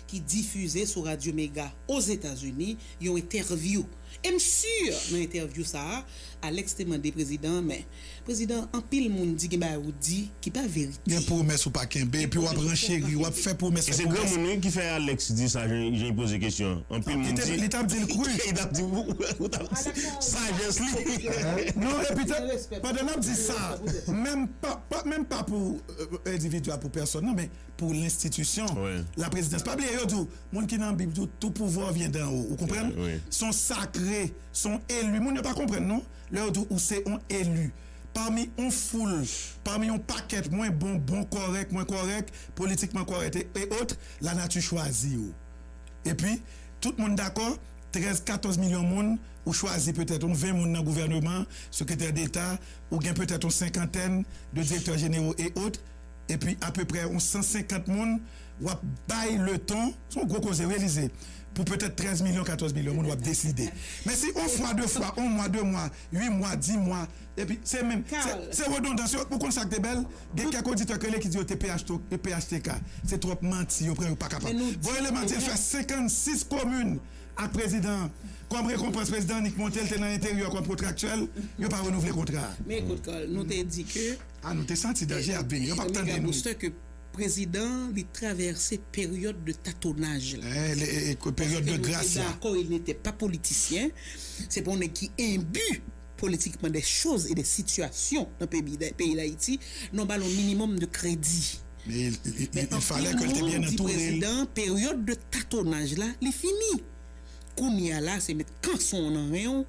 ki difize sou Radyo Mega Ozetazini, yon entèvyou. E m si nan entèvyou sa a, Alex te mande prezidan an, men, prezidan, anpil moun di gen bagay ou di ki pa verite. Gen pwomès ou pa kenbe, epi w ap rancheri, w ap fè pwomès, fè pwomès. E se granmoun wi ki fè Alex di sa, jan, jan li poze kesyon an. Anpil moun di. Li t ap di l kri. Li t ap di, ou, ou t ap, sajès li. Non, epi pandan n ap di sa, menm pa, pa, menm pa pou, euh, endividi a, pou pèsòn, non, men pou lenstitisyon, laprézidans. Pa bliye, yo di w, moun ki nan Bib di w, tout pouvoir vient d'en haut. Ou konprann? Se yon sakre, se yon eli. Moun yo pa konprann, non. Lè yo di w, ou se yon eli. Pami yon foul, pami yon pakèt mwen bon, bon kòrèk, mwen kòrèk, politikman kòrèk, e, e ot, lanati chwazi w. Epi, tout moun dakò, trèz, katòz milyon moun, ou chwazi petèt yon ven moun nan gouvèneman, sekretè deta, ou gen petèt yon senkantèn de direktè jenewo e ot, epi apeprè yon san senkant moun, w ap bay leton, se yon gwo koze wi, Elize, pou petèt trèz milyon, katòz milyon moun, w ap deside. Men si yon fwa, de fwa, yon mwa, de mwa, uit mwa, dis mwa, epi se menm, se, se redondans yo, ou konn sa k te bèl? Gen kèk oditè k rele ki di yo te P H T, P H T K, se twòp manti, yo pran, yo pa kapab. Bon, eleman di l fè senkannsis komin ak prezidan an. Kòm rekonpans, prezidan annik monte, l te nan enteryè kòm kontraktyèl, yo pa renouvle kontra a. Men ekout, Carl, nou te di ke, a, nou te santi danje ap vini, yo p ap tande nou. Mega Booster, ke prezidan an, li travèse peryòd de tatonaj la. Eh, le, eh, eh, peryòd de gras la. Paske nou te dakò, il n'était pas politicien. Se pa yon nèg ki enbi politikman de choz e de sitiyasyon nan peyi, peyi Dayiti. Non, ba l yon minimòm de kredi. Men anpil moun di prezidan an, peryòd de tatonaj la, li fini. Kounye a la, se met kanson w nan ren w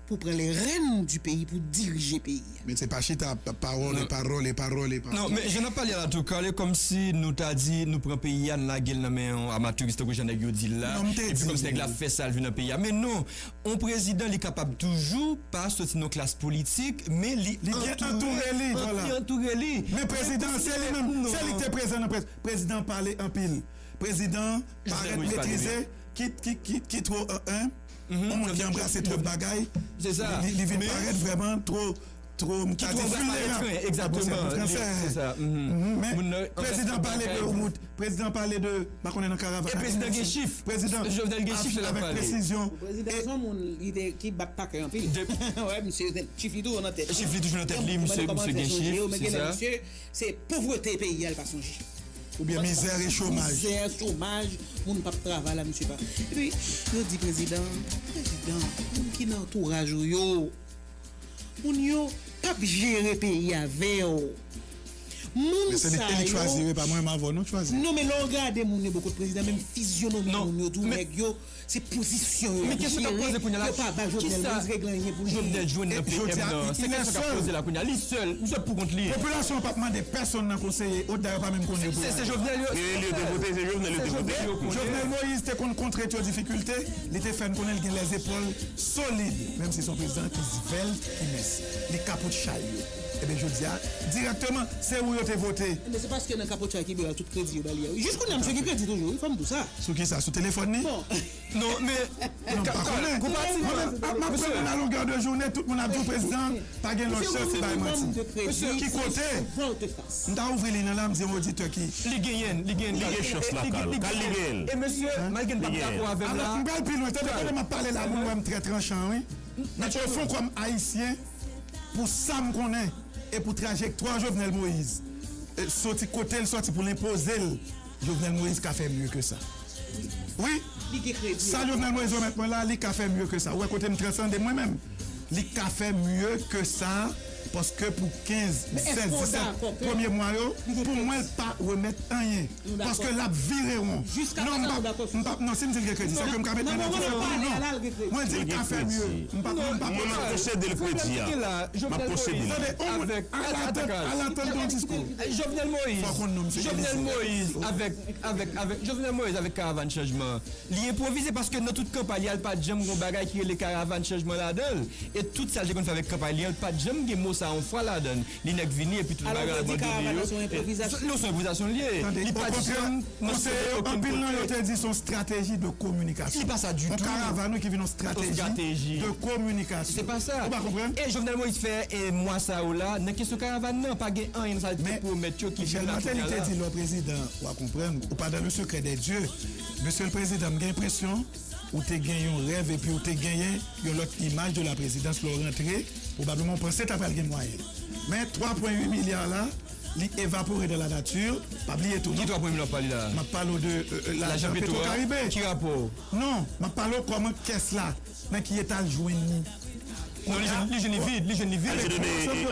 pou pran les rênes du pays, pou dirije peyi a. Men se pa chita, pa, pawòl e pawòl e pawòl e pawòl. Non, men jan n ap pale a la, antouka, li kòmsi nou ta di, nou pran peyi a, n lage l nan men yon amatiris, tankou jan nèg yo di l la, epi kòmsi nèg la fè sa l vin nan peyi a. Men non, yon prezidan, li kapab toujou pa soti nan yon klas politik, men li antoure, li antoure li. Men prezidan, se li menm, se li ki te prezan nan près. Prezidan pale anpil. Prezidan parèt metrize, ki, ki, ki, ki twò, euh, hein? Yon moun ki anbrase twòp bagay, li, li vin parèt vrèman twò, twò, m ta di, vilnerab. Egzakteman. Men prezidan pale de wout, prezidan pale de, pa konnen nan karavàn. E prezidan gen chif. Prezidan Jovenel gen chif, l ap pale. Avèk presizyon. Prezidan se yon moun ki bat pakè anpil. Wè, misye, chif li toujou nan tèt li. Chif li toujou nan tèt li, misye, misye gen chif, se sa. Se povrete peyi a, l pa sonje. Oubyen mizè e chomaj. Mizè, chomaj, moun p ap travay la, misye pa. Epi, yo di prezidan, prezidan, moun ki nan antouraj ou yo, Moun yo p ap jere peyi avè w. Moun sa yo. Men se li, se li k chwazi, wi, pa mwen menm avè w, nou k chwazi. Non, men lè w gade moun yo bò kot prezidan, menm fizyonomi moun yo tou, nèg yo, se pozisyon yo y ap jere, yo pa ba Jovenel Moïse regle anyen pou li. Jovenel jwenn nan P M nan, se kesyon k ap poze la kounye a. Li sèl, misye pou kont li. Popilasyon an p ap mande pèsonn nan konseye, o dayè yo pa menm konnen yo pou yo ale. Se Jovenel yo. Se li yo te vote, se Jovenel yo te vote. Jovenel Moïse te konn kontre yo difikilte, li te fè n konnen l gen lèzepòl solid, menm si se yon prezidan ki svèlt, ki mens. Li kapot chay yo. Ebyen, jodi a, dirèkteman, se ou yo te vote. Men se paske nan kapot chay ki bay tout kredi yo ba li a, wi. Jis kounye a, misye gen kredi toujou, wi, fò m di w sa. Sou ki sa? Sou telefòn li? Bon. Non, men, non, m pa konnen. Mwen menm, m ap, m ap pran nan longè de jounen, tout moun ap di w prezidan pa gen lòt chans, se bay manti. Ki kote? M ta ouvri liy nan la, m di yon oditè ki. Li genyen l, li genyen l. Li gen chans la, Kal. Kal, li genyen l. E mesye, malgre n p ap dakò avè m la. Alò, m pral pi lwen. Tande, tande, m ap pale la, moun wè m trè tranchan, wi. Nan pwofon kò m ayisyen, pou sa m konnen, e pou trajektwa Jovenel Moïse, e soti kote l soti pou l enpoze l, Jovenel Moïse ka fè mye ke sa. Wi, sa Jovenel Moïse remèt mwen la, li ka fè mye ke sa. Ou wè kote m transande mwen menm? Li ka fè mye ke sa, paske pou kenz, sèz, disèt premye mwa yo, pou mwen, l pa remèt anyen. Paske l ap vire won. Non, m p ap, m p ap, non, si m di l gen kredi, se ke m ka met mwen nan diskou. Non, mwen di l ka fè mye. M p ap, m p ap. Mwen, m ap konsede l kredi a. M ap konsede l. Tande, on moun, al atann, al atann yon diskou. Jovenel Moïse, Jovenel Moïse avèk, avèk, avèk, Jovenel Moïse avèk Karavàn Chanjman an. Li enpwovize paske nan tout kanpay li a, l pa t janm gon bagay ki rele Karavàn Chanjman ladan l. E tout sa l te konn fè avèk kanpay li an, l pa t janm gen mo sa a yon fwa ladan l. Li nèk vini epi tout bagay abandone yo. Alò, vle di Karavàn nan se yon enpwovizasyon? Non, se yon enpwovizasyon l ye. Li pa t janm mansyone okenn kote. Anpil nan yo te di se yon strateji de kominikasyon. Li pa sa ditou. Yon karavàn, wi, ki vin yon strateji de kominikasyon. Se pa sa. Ou pa konprann? E Jovenel Moïse fè, e, mwa sa yo la, nan kesyon karavàn nan, pa gen anyen nan sa l te pwomèt yo ki vin nan kounye a la. Michel Martelly te di lè w prezidan, w a konprann, ou pa dans le secret des dieux. Mesye le prezidan, m gen enpresyon ou te gen yon rèv epi ou te genyen yon lòt imaj de la présidence lè w rantre, pwobableman w panse ta pral gen mwayen. Men twa pwen uit milya la, li evapore dans la nature. Pa bliye tou, non? Ki twa pwen uit milya w ap pale la? M ap pale w de, euh, euh, lajan Petro Caribe. Ki rapò? Non, m ap pale w kòman kès la, nan ki eta l jwenn li. Non, li jwenn, li jwenn li vid, li jwenn li vid. Kal Dieudonné, e, e,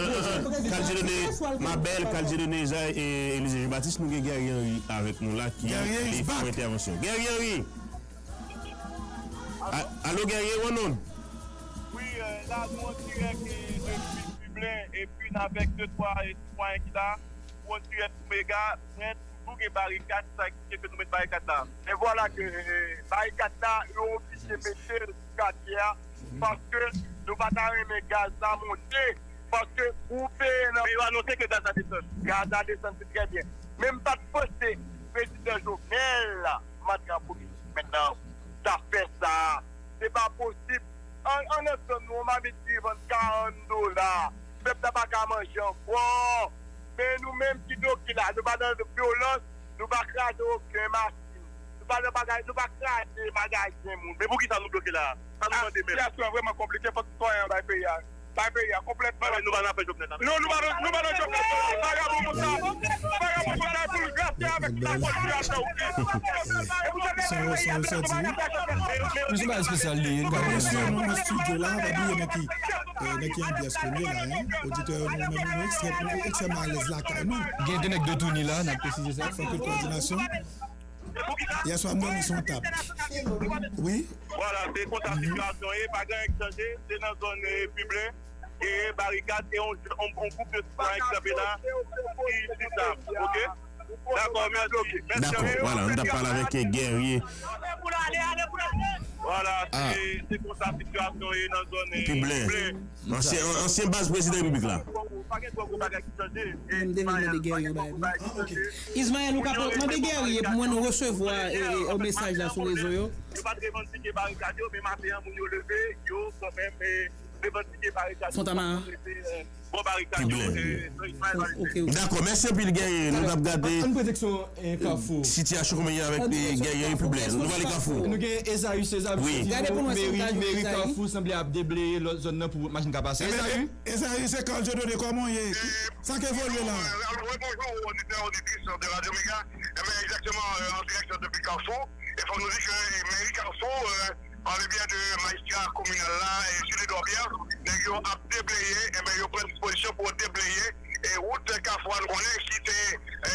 e, Kal Dieudonné, ma belle, Kal Dieudonné, Jean, e, Elysée Jean Baptiste, nou gen Guerrier Henry avèk nou la ki vle fè yon entèvansyon. Guerrier Henry! A-, alo, Guerrier, ou an onn? Wi, euh, la, nou an dirèk, e, depi Dublin, epi n avèk de twa, e, sitwayen ki la, nou an dirèk sou Mega, men toujou gen barikad, sa eksplike ke nou met barikad la. E vwala ke, e, barikad la, yo oblije mete l sou katye a, paske nou pa ta renmen gaz la monte, paske ou peye nan, men yo anonse ke gaz la desann. Gaz la desann, se trè byen. Men m pa t panse prezidan Jovenel la, malgre politik mentnan, ta fè sa. Se pa posib. An, ann antann nou, yon mamit diri vann karant dola. Pèp la pa ka manje ankò. Men nou menm ki bloke la, nou pa nan vyolans, nou pa kraze okenn machin. Nou pa nan bagay, nou pa kraze magazen moun. Men poukisa nou bloke la? Sa nou mande menm? Sitiyasyon an vrèman konplike, fòk sitwayen an bay peyi a. Bay peyi a konplètman. Wi, nou pa nan afè Jovenel la. Non, nou pa nan, nou pa nan Jovenel. Vagabon konsa. Vagabon konsa, pou l grasye avèk tout sa konspirasyon, oke? Se yon, se yon sòti, wi. Misye pa espesyal li, li pa espesyal. Mesye, nou nan estidyo la, pa bliye nan ki, euh, nan ki anbyans ke nou ye la, hein. Oditè yo, nou menm, nou ekstrè, nou ekstrèmman alèz lakay nou. Gen de nèg de Touny la, n ap presize sa. Fè anpil kòdinasyon. Yè swa, m dòmi sou yon tab. Wi. Vwala, se konsa sitiyasyon ye, pa gen anyen k chanje, se nan zòn, eh, Piblen, e barikad, e yon, yon, yon gwoup de sitwayen ki kanpe la, ki di sa, oke? Dakò, mèsi. Mèsi anpil. Dakò, vwala, nou t ap pale avèk, eh, Guerrier. Vwala, se, se konsa sitiyasyon ye nan zòn, eh, Piblen. Ansyen, ansyen baz prezidan repiblik la. Pa gen twò gwo bagay ki chanje. Menm demen mande Guerrier yon bagay, non? Ah, ok. Ismaël, ou ka mande Guerrier pou mwen, nou resevwa, eh, eh, mesaj la sou rezo yo. Yo pa t revandike barikad yo, men maten an, moun yo leve, yo kanmenm, eh, revandike barikad yo. Fontamara. Bò barikad yo, eh, Ismaël va leve. Ok, ok. Dakò, mèsi anpil, Guerrier. Nou t ap gade. Ann prete kesyon, eh, Kafou. Sitiyasyon kòman ye avèk, eh, Guerrier Piblen. Nou pale Kafou. Nou gen Esaü César, wi. Gade pou nou, meri, meri Kafou sanble ap debleye lòt zòn nan pou machin ka pase. Esaü? Esaü, se Carl Dieudonné, kòman w ye? Sa k evolye la? Rebonjou, oditè, oditris de Radio Mega. Enben, egzakteman, euh, an direksyon depi Kafou. E fò nou di ke, eh, meri Kafou, euh, par le biais de majistra kominal la, eh, Jules Edouard Pierre, nèg yo ap debleye, enben, yo pran dispozisyon pou yo debleye e wout Kafou a, nou konnen ki te, e,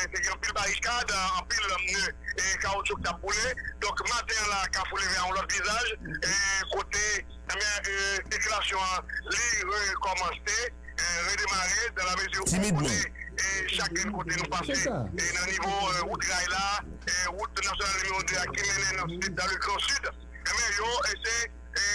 te gen anpil barikad, anpil, e, kawoutchou k t ap boule. Donk, maten an la, Kafou leve a yon lòt vizaj, e, kote, enben, e, sikilasyon an, li rekòmanse, e, redemare, dans la mesure où, kote, e, chak grenn kote nou pase, e, nan nivo, e, wout ray la, e, wout nasyonal nimewo de a ki mennen nan sid, dans le Grand Sud, enben, yo, e, se e,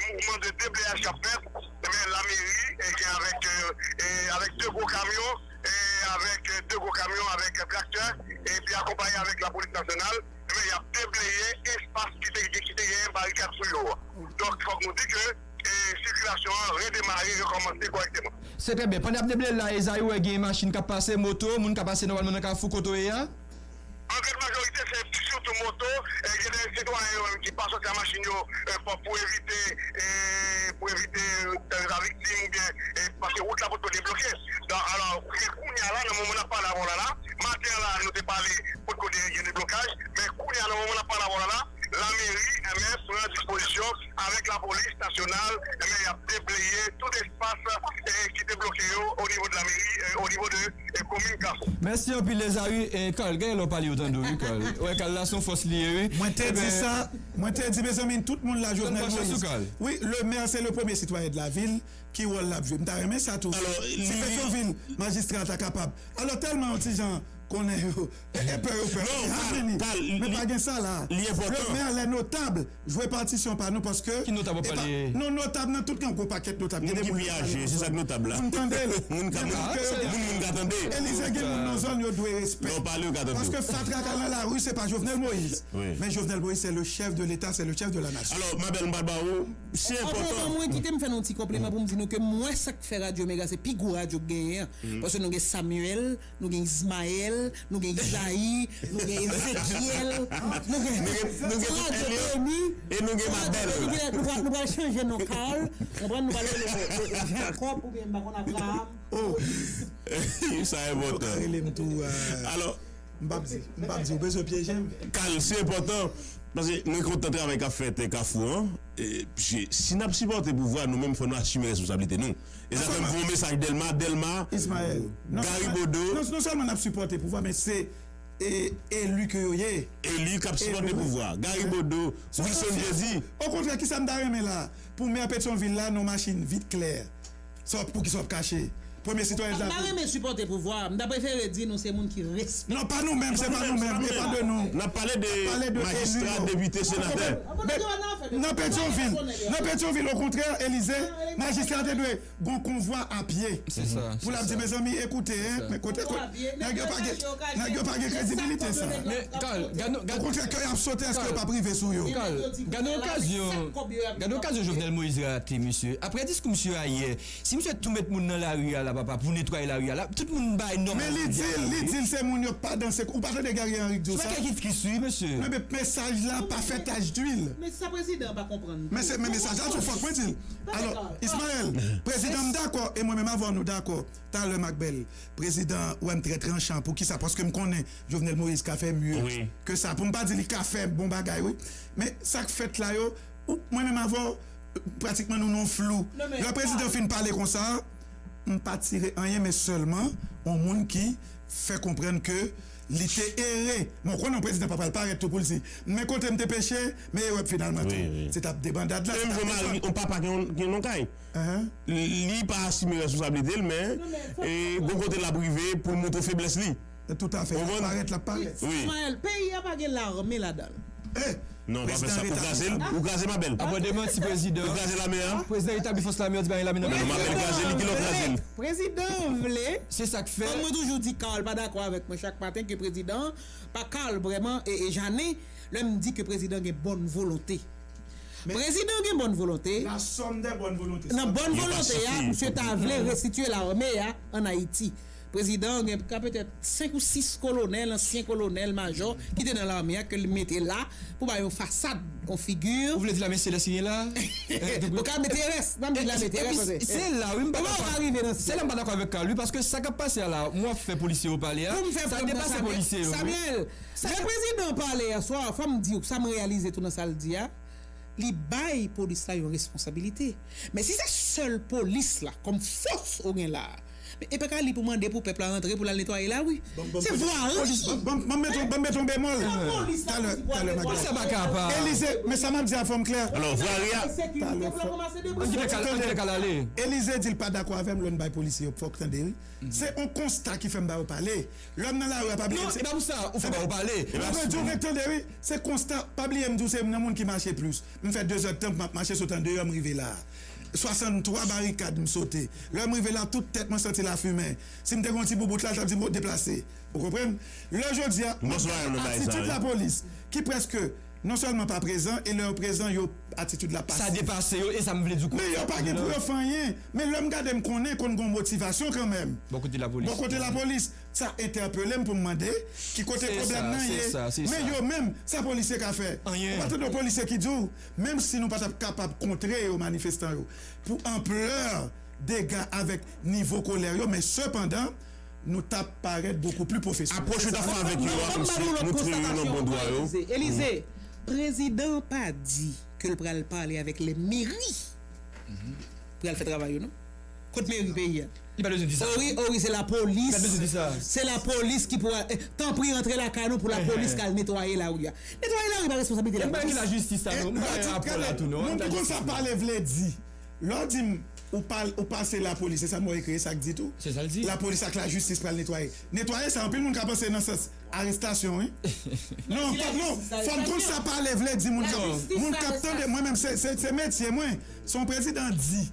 mouvman de debleyaj k ap fèt, enben, lameri, e, gen avèk, e, e, avèk de gwo kamyon, e, avèk, e, de gwo kamyon, avèk traktè, epi akonpaye avèk lapolis nasyonal, enben, y ap debleye espas ki te, ki te gen barikad sou yo a. Donk, fòk nou di ke, e, sikilasyon an redemare, rekòmanse kòrèkteman. Se trè byen. Pandan y ap debleye la, Ezayi, wè gen machin k ap pase, moto, moun k ap pase nòmalman nan kafou kote w ye a? An gran majorite, se sitou moto, e, gen de sitwayen yo menm ki pa sòti ak machin yo, e, pou, pou evite, e, pou evite, e, sa viktim oubyen, e, paske wout la potko debloke. Donk, alò, men kounye a la, nan moman n ap pale avè w la, la, maten an la, nou te pale potko gen, gen deblokaj, men kounye a, nan moman n ap pale avè w la, la, lameri, enben, pran dispozisyon avèk lapolis nasyonal, enben, y ap debleye tout espas, e, ki te bloke yo o nivo de lameri, e, o nivo de, e, komin Kafou. Mèsi anpil, Ezayi. E, Carl, genlè w pale yo tande w, wi, Carl. Wè, Carl la, se yon fòs li ye, wi. Mwen te di sa, mwen te di, mezanmi, tout moun la, Jovenel Moïse. Wi, le maire, c'est le premier citoyen de la ville, ki wòl l ap jwe. M ta renmen sa tou. Si Petyonvil, majistra ta kapab. Alò, tèlman yon ti jan konnen yo, e, e pè yo pè. Non, Carl, men pa gen sa la. Li enpòtan. Le maire, les notables, jwe patisyon pa nou paske. Ki notab w ap pale? Non, notab nan tout gen gwo pakèt notab. Moun ki pi aje, se sa k notab la. Moun tande l. Moun ka, moun, moun, moun ka tande. Elize gen moun nan zòn yo dwe respè. Lè w pale, yo ka tande w. Paske fatra k al nan lari, se pa Jovenel Moïse. Wi. Men Jovenel Moïse, c'est le chef de l'État, c'est le chef de la nation. Alò, ma belle, m pral ba ou, se enpòtan. Mwen, kite m fè nou yon ti konpliman pou m di nou ke mwen, sa k fè Radyo Mega, se pi gwo radyo k genyen an. Paske nou gen Samuel, nou gen Ismaël, nou gen Isaïe, nou gen Ezekiel, nou gen, nou gen, nou gen tout Elio, e nou gen Mabel. Nou pral, nou pral chanje non Carl, nou pral, nou pral rele Jacob oubyen m pa konn Abraham. Sa enpòtan. Ou ka rele m tou, euh, alò, m p ap di, m p ap di, ou bezwen pyeje m. Carl, se enpòtan, paske mwen kontan travay k ap fèt, eh, Kafou an. Eh, piske si n ap sipòte pouvwa, nou menm, fò nou asime responsablite nou. E sa fè m voye yon mesaj Dèlma, Dèlma, Gary Bodeau. Non, non sèlman n ap sipòte pouvwa, men se, e, eli ke yo ye. Eli k ap sipòte pouvwa. Gary Bodeau, Wilson Jeudi. Okontrè, kisa m ta renmen la? Pou mè Petyonvil la, nan machin vit klè. Sa w ap, poukisa w ap kache? Premye sitwayen de la vil. M ta renmen sipòte pouvwa. M ta prefere di nou se moun ki respekte. Non, pa nou menm, se pa nou menm, e pa de nou. N ap pale de majistra, depite, senatè. Nan Petyonvil, nan Petyonvil, okontrè, Elize, majistra te dwe gon konvwa a pye. Se sa, pou l ap di, mezanmi, ekoute, hein, men kote, kote, nèg yo pa gen, nèg yo pa gen kredibilite sa. Men, Carl, gade, gade. Okontrè, kè y ap sote, èske yo p ap rive sou yo? Carl, gade okazyon, gade okazyon Jovenel Moïse rate, mesye. Apre diskou misye a yè, si misye tou met moun nan lari a la, papa, pou netwaye lari a la, tout moun bay nòmal. Men li di l, li di l se moun yo k pa danse. Ou pa tande Gary Henry k di w sa? Se pa kèk iskis, wi, mesye. Men, men mesaj la pa fè tach dwil. Men sa prezidan an pa konprann. Men se, men mesaj la tou, fòk mwen di l. Alò, Ismaël, prezidan, m dakò, e mwen menm avè w, nou dakò. Talè, Macbel, prezidan wè m trè tranchan. Poukisa? Paske m konnen Jovenel Moïse ka fè mye ke sa. Pou m pa di li ka fè bon bagay, wi. Men sa k fèt la yo, ou, mwen menm avè w, pratikman nou nan flou. Lè prezidan fin pale konsa, m pa tire anyen, men sèlman yon moun ki fè konprann ke li te ere. Bon, konnen yon prezidan pa pral parèt tou pou l di, men kote m te peche, men erè m finalman tou. Se t ap debandad la, se t ap debann. Yon papa ki gen yon, ki gen yon kay. Li pa asime responsablite l, men, e, gon kote l ap rive pou l montre feblès li. Toutafè, l ap parèt, l ap parèt. Wi. Ismaël, peyi a pa gen lame ladan l. Non, pa fè sa. Ou kraze l, ou kraze Macbel. Apa w demanti prezidan? Ou kraze lame a? Prezidan etabli fòs lame a, di pa gen lame nan peyi a. Non, Macbel kraze li, kilè w kraze l? Prezidan vle. Se sa k fè. Kòm mwen toujou di, Carl pa dakò avèk mwen chak maten ke prezidan, pa Carl vrèman, e, e Jeanne, lè m di ke prezidan gen bòn volonte. Prezidan gen bòn volonte. La somme des bonnes volontés. Nan bòn volonte a, misye ta vle resitye lame a ann Ayiti. Prezidan gen ka petèt senk ou sis kolonèl, ansyen kolonèl, majò, ki te nan lame a, ke l mete la pou bay yon fasad, yon figi. Ou vle di lame selès li ye la? Ou ka mete rès, pa m di lame terès. Se la, wi, m pa dakò. Se la m pa dakò avèk Carl, wi, paske sa k ap pase a la, m wè fè polisye yo pale a, sa depase polisye yo, wi. Samuel, lè prezidan pale yè swa, fò m di w, sa m reyalize tou nan sa l di a, Li bay polis la yon responsabilite. Men si se sèl polis la kòm fòs ou gen la a, men e pa ka li pou mande pou pèp la rantre pou l al netwaye lari. Se vwa wouj. Ban m met yon bemòl. Talè, talè, Magda. Sa pa ka pa. Elize, men sa m ap di a fò m klè. Alò, vwa ri a. Talè, fò m tande. Elize di l pa dakò avè m lè m bay polisye yo fòk tande, wi. Se yon konsta ki fè m ba yo pale. Lè m nan lari a, pa bliye. Non, e pa pou sa ou fè ba yo pale. Mwen di w, rete tande, wi. Se konsta, pa bliye m di w se youn nan moun ki mache plis. M fè de zè tan m ap mache sot andeyò, m rive la a. Swasanntwa barikad m sote. Lè m rive la, tout tèt mwen santi lafimen. Si m te gen yon ti boubout la, l t ap di m, "O, deplase." Ou konprann? Lè jodi a, atitid lapolis, ki prèske non sèlman pa prezan, e lè yo prezan, yo atitid la pase. Sa depase yo, e sa m vle di w konsa. Men yo pa gen pou yo fè anyen. Men lè m gade, m konnen konn gen yon motivasyon kanmenm. Bò kote lapolis. Bò kote lapolis. Sa entèpele m pou m mande ki kote pwoblèm nan ye. Men yo menm, sa polisye ka fè? Anyen. Ou pa tande yon polisye ki di w, menm si nou pa t ap kapab kontre yo, manifestan yo, pou anplè dega avèk nivo kolè yo, men sepandan, nou t ap parèt bokou pli pwofesyonèl. Apwòch yo t ap fè avèk yo a, kòmsi nou twouve yo nan bon dwa yo. Elize, prezidan an pa di ke l pral pale avèk lè meri pou y al fè travay yo, non? Kot meri peyi a? Li pa bezwen di sa. O wi, o wi, se lapolis. Li pa bezwen di sa. Se lapolis ki pou al, eh, tanpri rantre lakay nou pou lapolis ka al netwaye lari a. Netwaye lari pa responsabilite lapolis. E m pa di lajistis la, non. M pa di apwòl la tou, non. Moun ki konn sa pale vle di. Lè w di m, ou pa, ou pase lapolis, se sa m wè ekri, e sa k di tou. Se sa l di. Lapolis ak lajistis pral netwaye. Netwaye sa, anpil moun ka panse nan sans arestasyon, wi. Non, fòk, non, fòk konn sa pale vle di moun k ap, moun k ap tande, mwen menm, se, se, se metye mwen. Si yon prezidan di,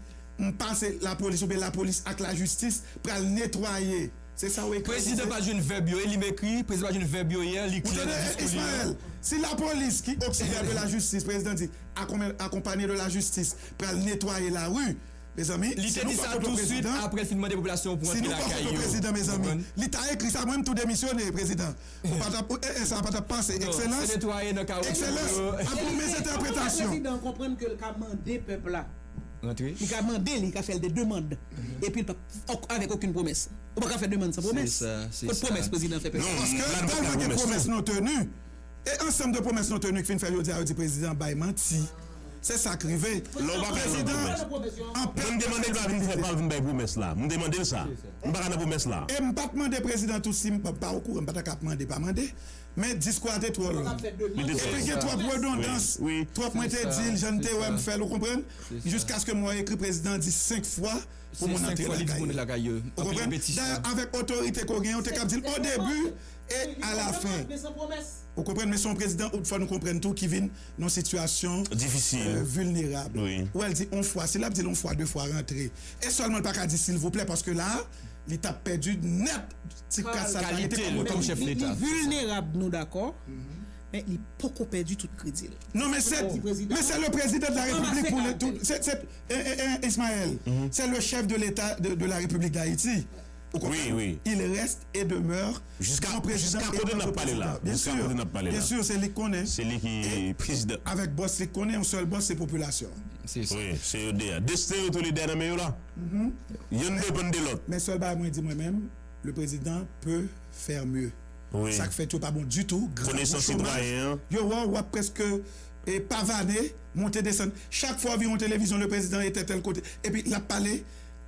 m pase lapolis oubyen lapolis ak lajistis pral netwaye. Se sa w ekri. Prezidan pa jwenn vèb yo, e li m ekri, prezidan pa jwenn vèb yo yè, li klè nan diskou li yo. Ou tande, Ismaël, si lapolis ki oksilyè de lajistis, prezidan di, akonpanye de lajistis, pral netwaye lari. Mezanmi, li te di sa tousuit apre l fin mande popilasyon pou antre lakay yo. Si nou pa foto prezidan, mezanmi, li ta ekri sa, mwen m tou demisyone, prezidan. Ou pa t ap, e, e, sa pa t ap pase. Ekselans, ekselans, ap yon mezentèpretasyon. Prezidan konprann ke l ka mande pèp la. Li ka mande, li ka fè l de demann. Epi l pa, avèk okenn pwomès. Ou pa ka fè demann san pwomès. Kot pwomès prezidan fè pèp la? Paske tèlman gen pwomès non tenu. E ansanm de pwomès non tenu ki fin fè jodi a, yo di prezidan bay manti. Se sa k rive. Lè w pa ka nan pwomès. Mwen m te mande l pa vin fè, pa vin bay pwomès la. M te mande l sa. M pa ka nan pwomès la. E m pa t mande prezidan tou si m pa okouran, m pa ta ka ap mande, pa mande. Men diskou a te twò long. Epi gen twòp redondans. Twòp mwen te di l, jan n te wè m fè l, ou konprann? Jiskaske m wè ekri prezidan di senk fwa pou moun antre lakay yo. Ou konprann? Dayè, avèk otorite ke w genyen, ou te kab di l o debi e a la fen. Ou konprann? Men se yon prezidan, ou, fò nou konprann tou, ki vin nan yon sitiyasyon difisil, vilnerab. Ou wè l di yon fwa, si l ap di l yon fwa, de fwa, rantre. E sèlman l pa ka di silvouplè, paske la a, li t ap pèdi nèt ti kras sa l pa rete kòm otorite. Li vilnerab, nou dakò, men li poko pèdi tout kredi l. Non, men se, men se le président de la République pour le, tout, se, se, e, e, e, Ismaël, c'est le chef de l'État de, de la République d'Haïti. Ou konprann? Il reste et demeure yon prezidan e yon prezidan. Jiska kote n ap pale la. Bien sûr, se li k konnen. Se li ki prezidan. Avèk bòs li k konnen, yon sèl bòs, se popilasyon. Se yo de a. Desten yo toulede a nan men yo la. Yonn depann de lòt. Men sèl bagay mwen di mwen menm, le président peut faire mieux. Sa k fèt yo pa bon ditou. Gran chomaj. Yo wè w, w ap prèske, e, pavane, monte desann. Chak fwa w vin yon televizyon, le président était tel côté. Epi l ap pale.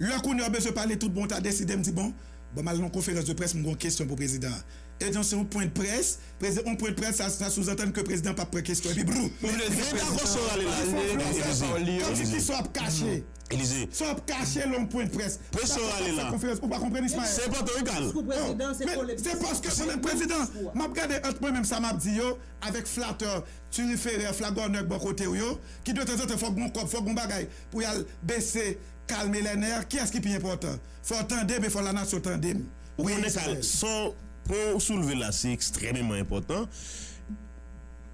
Lè kounye a w bezwen pale tout bon, w ta deside, m di, bon, ban m al nan yon konferans de près, m gen yon kesyon pou prezidan an. E donk, se yon pwen de près, prezidan, yon pwen de près, sa, sa souzantann ke prezidan p ap pran kesyon. Epi, brou! Ou vle di prezidan ale la, li fè yon flòs, kòmsi ki sa w ap kache. Elize. Sa w ap kache lè yon pwen de près. Presyon ale la. Ou pa konprann, Ismaël? Se enpòtan, wi, Carl. Diskou prezidan, se polemik. Se paske mwen menm prezidan, m ap gade ant mwen menm sa m ap di yo, avèk flatè, tiriferè, flagònè k bò kote w yo, ki detanzantan fòk gon kòb, fòk gon bagay pou y al bese, kalme lè nè. Kiyès ki pi enpòtan? Fò w tande m e fò lanasyon tande m. Ou konnen, Carl, sa w, pwen w soulve la, se ekstrèmeman enpòtan.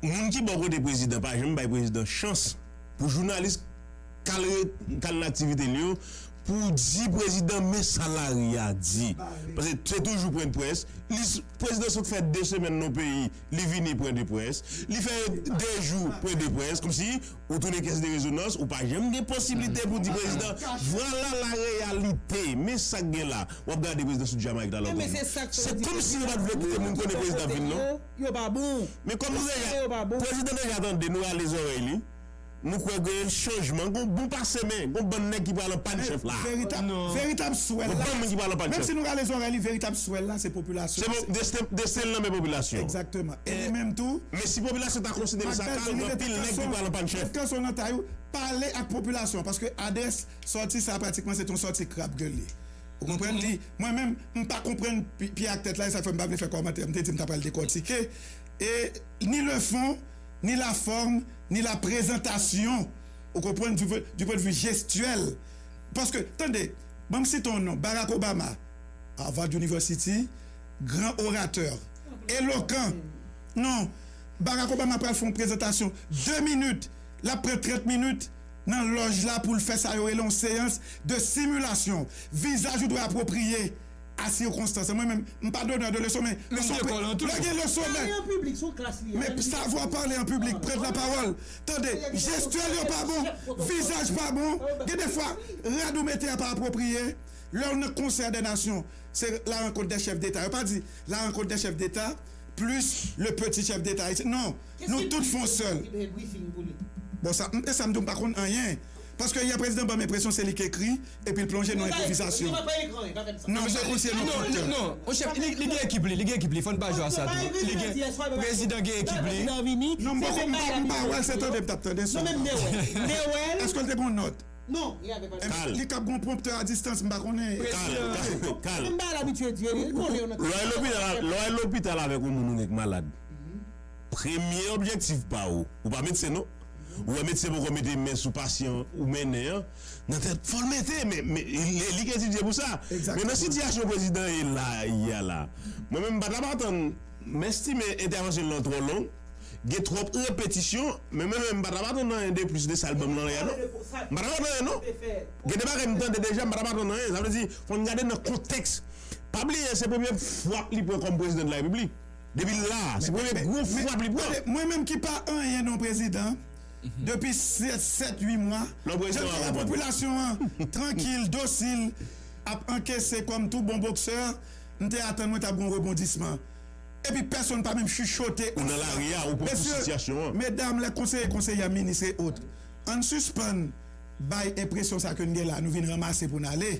Moun ki bò kote prezidan pa janm bay prezidan chans pou jounalis k al re-, k al nan aktivite l yo, pou di prezidan men sa lari a di. Paske se toujou pwen de près. Li s-, prezidan sot fè de semèn nan peyi, li vini pwen de près. Li fè de jou pwen de près, kòmsi ou tounen kès de rezonans, ou pa janm gen posiblite pou di prezidan, vwala la reyalite, men sa k gen la. W ap gade prezidan sou Jamayik la, lòt jou. Se kòmsi yo pa t vle kite moun konnen prezidan ap vin, non? Yo pa bon. Men kòm nou deja, prezidan deja tande, nou rale zòrèy li. Nou kwè gen chanjman, gon bon pase men, gon bann nèg ki pral anpann chèf la. Veritab, veritab swèl la, menm si nou rale zòrèy li, veritab swèl la se popilasyon. Se desten, desten l nan men popilasyon. Egzakteman. E li menm tou. Men si popilasyon ta konsidere sa kalm, gen anpil nèg ki pral anpann chèf. Kanson nan tay ou, pale ak popilasyon, paske adrès sòti sa pratikman se t on sòti krab gele. Ou konprann li? Mwen menm, m pa konprann pi ak tèt la, e sa k fè m pa vle fè kòmantè. M te di m ta pral dekòtike. E ni le fond, ni la forme, ni la présentation, ou konprann, du point de vue gestuel. Paske, tande, ban m site yon non, Barack Obama, Harvard University, gran oratè, elokan. Non, Barack Obama pral fè yon prezantasyon de minit, l ap pran trant minit nan lòj la pou l fè sa yo rele yon seyans de similasyon. Vizaj ou dwe apwopriye a sikonstans. Mwen menm, m pa donè de leson, men leson lè gen leson, men savoir parler en public, prendre la parole. Tande, gestuel yo pa bon, vizaj pa bon. Gen de fwa, rad ou mete a pa apwopriye. Lè w nan konsè dè nasyon, se la rankont dè chèf deta. Yo pa di la rankont dè chèf deta plis le peti chèf deta. Non, nou tout fè yon sèl. Bon, sa, e sa m di w, m pa konn anyen. Paske yè prezidan ban m enpresyon se li k ekri, epi l plonje nan enpwovizasyon. Non, m pa konn si e nan pwodiktè. Non, non, non, chèf, li gen ekip li, li gen ekip li, fò n pa jwe a sa tou. Li gen, prezidan gen ekip li. Non, m pa konn, m pa wè l, se tande m t ap tande sa. Èske l te gen yon nòt? Non, li avèk pa. Li kab gon pwonptè a distans, m pa konnen. Prezidan. Kal, kal, kal. Lè w al lopital, lè w al lopital avèk yon moun ou gen k malad, premye objektif pa w, ou pa medsen non. Ou wè medsen poko mete men sou pasyan ou mennen an, nan tèt fò l mete, men, men li, li k etidye pou sa. Men nan sitiyasyon prezidan ye la, ye a la, mwen menm m pa t ap atann, m estime entèvansyon l lan twò long. Gen twòp repetisyon, men mwen menm m pa t ap atann anyen de plis de sa l ban m lan yè non. M pa t ap atann anyen non. Gen de bagay m tande deja, m pa t ap atann anyen. Sa vle di, fò n gade nan kontèks. Pa bliye, se premye fwap li pran kòm prezidan de la repiblik. Depi la, se premye gwo fwap li pran. Mwen menm ki pa anyen non prezidan, depi sèt, sèt, uit mwa, jan m wè popilasyon an trankil, dosil, ap ankese kòm tou bon boksè, m te atann mwen t ap gen yon rebondisman. Epi pèsonn pa menm chichote. Ou nan lari a, ou pran pou sitiyasyon an. Mesye, medam, lè konseye, konseye a, minis e ot, ann sispann bay enpresyon sa ke n gen la, nou vin ranmase pou n ale.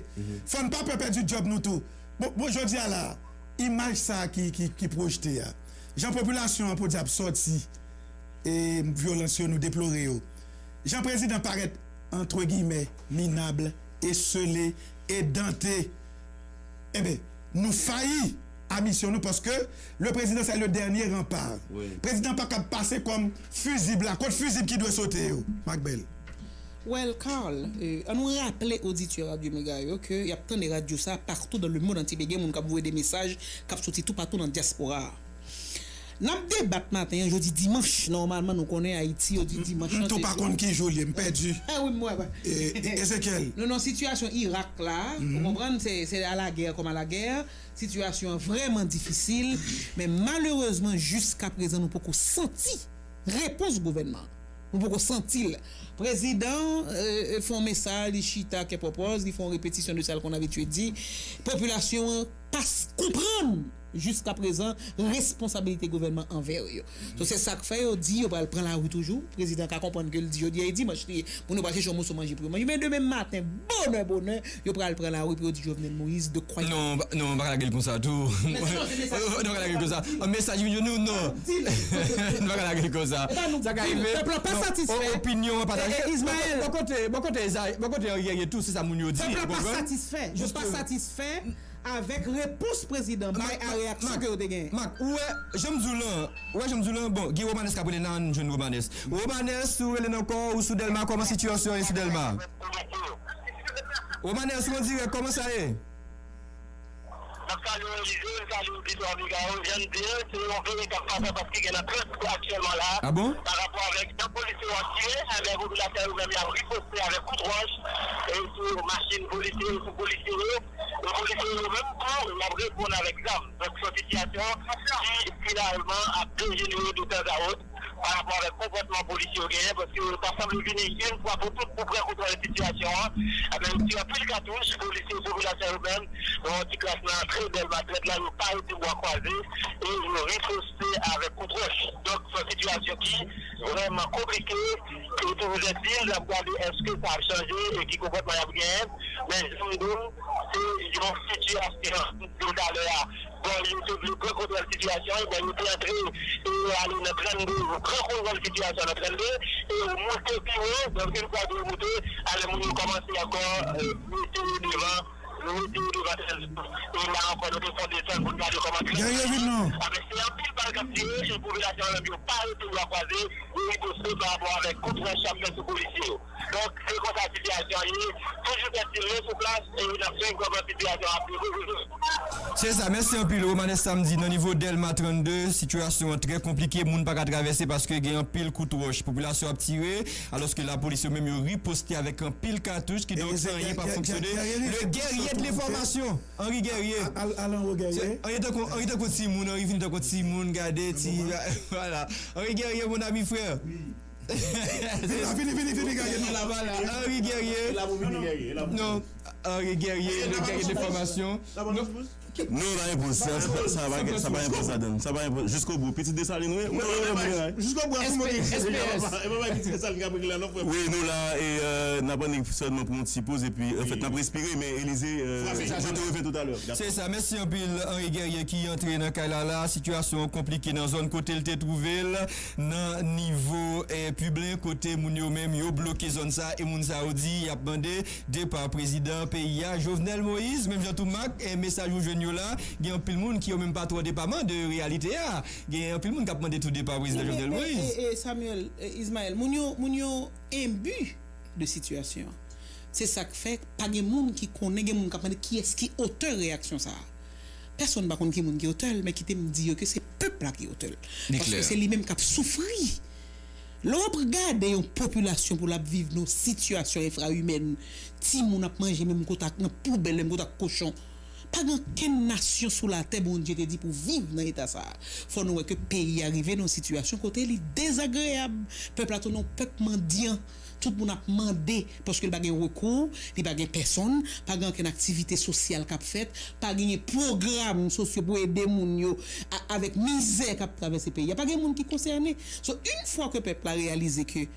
Fò n pa pè pèdi djòb nou tou. Bon, bon, jodi a la, imaj sa ki, ki, ki pwojte a, jan popilasyon an podyab sòti, e vyolans yo, nou deplore yo. Jan prezidan parèt, antre giyimè, minab, esele, edante. Enben, nou fayi a misyon nou paske le président c'est le dernier rempart. Prezidan pa kab pase kòm fizib la. Kot fizib ki dwe sote yo, Macbel? Well, Carl, euh, ann nou raple oditè Radyo Mega yo ke y ap tande radyo sa partout dans le monde entier. Gen moun k ap voye de mesaj k ap soti toupatou nan dyaspora a. N ap debat maten an, jodi dimanch, nòmalman nou konnen Ayiti, yo di dimanch lan. M tou pa konn ki jou l ye, m pèdi. Ah wi, m wè. Ezekyèl. Nou nan sitiyasyon Irak la, ou konprann, se, se à la guerre comme à la guerre. Sitiyasyon an vrèman difisil, men malerezman, jiska prezan, nou poko santi repons gouvènman an. Nou poko santi l. Prezidan, euh, fè yon mesaj, li chita kè pòpòz, li fè yon repetisyon de sa l konn abitye di. Popilasyon an pa konprann jiska prezan responsabilite gouvènman anvè yo. So, se sa k fè yo di yo pral pran lari toujou. Prezidan ka konprann ke l di jodi a e dimanch li ye, moun yo pral chèche yon moso manje pou yo manje. Men demen maten, bonè, bonè, yo pral pran lari pou yo di Jovenel Moïse de kwa. Non, non, pa ka lage l konsa tou. Non, pa ka lage l konsa. An mesaj vin jwenn nou, non. Nou pa ka lage l konsa. Sa ka rive. Pèp la pa satisfè. Opinyon an pataje. Bon kote, bon kote Henri ye tou, se sa moun yo di. Pèp la pa satisfè. Yo pa satisfè avèk repons prezidan bay a reyaksyon ke yo te genyen. Mak, ou wè, jan m di w lan, ou wè, jan m di w lan, bon, gen Romanes k ap rele nan, ann jwenn Romanes. Romanes, si w rele nan kò w, ou sou Dèlma, kòman sitiyasyon ye sou Dèlma? Romanes, ou an dirèk, kòman sa ye? N ap salye w, Elize, n salye oditè Amiga yo. Jan n di l, se yon veritab fasapas ki gen nan près aktyèlman la. Ah bon? Pa rapò avèk jan polisye yo ap tire, enben popilasyon yo menm y ap riposte avèk kout wòch, e sou machin polisye yo, sou polisye yo. E polisye yo menm tou, y ap reponn avèk zam. Donk, se yon sitiyasyon ki finalman ap dejenere de tan a ot pa rapò avèk konpòtman polisye yo genyen, paske yo ta sanble vini yon fwa pou tout pou pran kontwòl sitiyasyon an. Enben, yo tire anpil katouch, polisye, popilasyon yo menm, yon ti klas nan antre Dèlma trèt la, yo pa rete bwa kwaze, e yo riposte avèk kout wòch. Donk, se yon sitiyasyon ki vrèman konplike, E toujours est-il, n ap gade èske sa ap chanje e ki konpòtman y ap genyen. Men jan m di w, se yon sitiyasyon, m di w talè a, bon, yo te vle pran kontwòl sitiyasyon an, bon, yo te antre e yo ale nan trannde, yo pran kontwòl sitiyasyon nan trannde, e yo moute pi wo, donk, yon fwa ke yo moute, alè moun yo kòmanse ankò, e, mete yo devan, mete yo devan trannde. E la ankò, nou te fè yon desann pou n gade kòman trannde. Gèlye vin non. Avèk se anpil bal k ap tire, e popilasyon an menm yo pa rete bra kwaze, yo riposte pa rapò avèk kout wòch y ap fè sou polisye yo. Donk, se konsa sitiyasyon an ye. Toujou fè ti lè sou plas e n ap swiv kòman sitiyasyon an ap devlope. Se sa, mèsi anpil. Romanes Samedi, nan nivo Dèlma trannde, sitiyasyon an trè konplike, moun pa ka travèse paske gen anpil kout wòch. Popilasyon ap tire, alòske lapolis yo menm yo riposte avèk anpil katouch, kidonk anyen pa fonksyone. Le guerrier de l'information, Henri Guerrier. Alan Guerrier. Henri tankou, Henri tankou timoun, Henri vin tankou timoun, gade ti, voilà. Henri Guerrier, mon ami frère. Vini, vini, vini, vini, gade. Vini la, vini la. Henri Guerrier. Non, Henri Guerrier, le guerrier de l'information. Non. Non, pa gen poz. Sa, sa, sa pa gen, sa pa gen poz ladan. Sa pa gen poz. Jiskobou, pitit Desalin, wi. Wi, wi, wi, wi. Jiskobou, ap foume. S P S. E pa, e pa pitit Desalin k ap regle la, non, frè. Wi, nou la, e, euh, n ap annik sèlman pran yon ti poz, epi, anfèt, n ap respire, men Elize, euh, je te reviens tout à l'heure. Se sa, mèsi anpil, Henri Guerrier ki antre nan kay la, la. Sitiyasyon konplike nan zòn kote l te twouve l, nan nivo, eh, Piblen, kote moun yo menm, yo bloke zòn sa, e moun sa yo di, y ap mande depa prezidan peyi a, Jovenel Moïse. Menm jan tou Mak, eh, mesaj ou jwenn yo la, gen anpil moun ki yo menm pa twò depaman de reyalite a. Gen anpil moun k ap mande tou depa prezidan Jovenel Moïse. E, e, e, Samuel, e, Ismaël, moun yo, moun yo enbi de sitiyasyon an. Se sa k fè, pa gen moun ki konnen, gen moun k ap mande kiyès ki otè reyaksyon sa a. Pèsonn pa konn ki moun ki otè l, men kite m di yo ke se pèp la ki otè l. Paske se li menm k ap soufri. Lè w ap gade yon popilasyon pou l ap viv nan yon sitiyasyon enfrayimèn, timoun ap manje menm kote ak nan poubèl, menm kote ak kochon. Pa gen okenn nasyon sou latè Bondye te di pou viv nan eta sa a. Fò nou wè ke peyi a rive nan yon sitiyasyon kote li dezagreyab. Pèp la tounen yon pèp mandyan. Tout moun ap mande, paske li pa gen rekou, li pa gen pèsonn, pa gen okenn aktivite sosyal k ap fèt, pa genyen pwogram sosyo pou ede moun yo a, avèk mizè k ap travèse peyi a. Pa gen moun ki konsène. So, yon fwa ke pèp la reyalize ke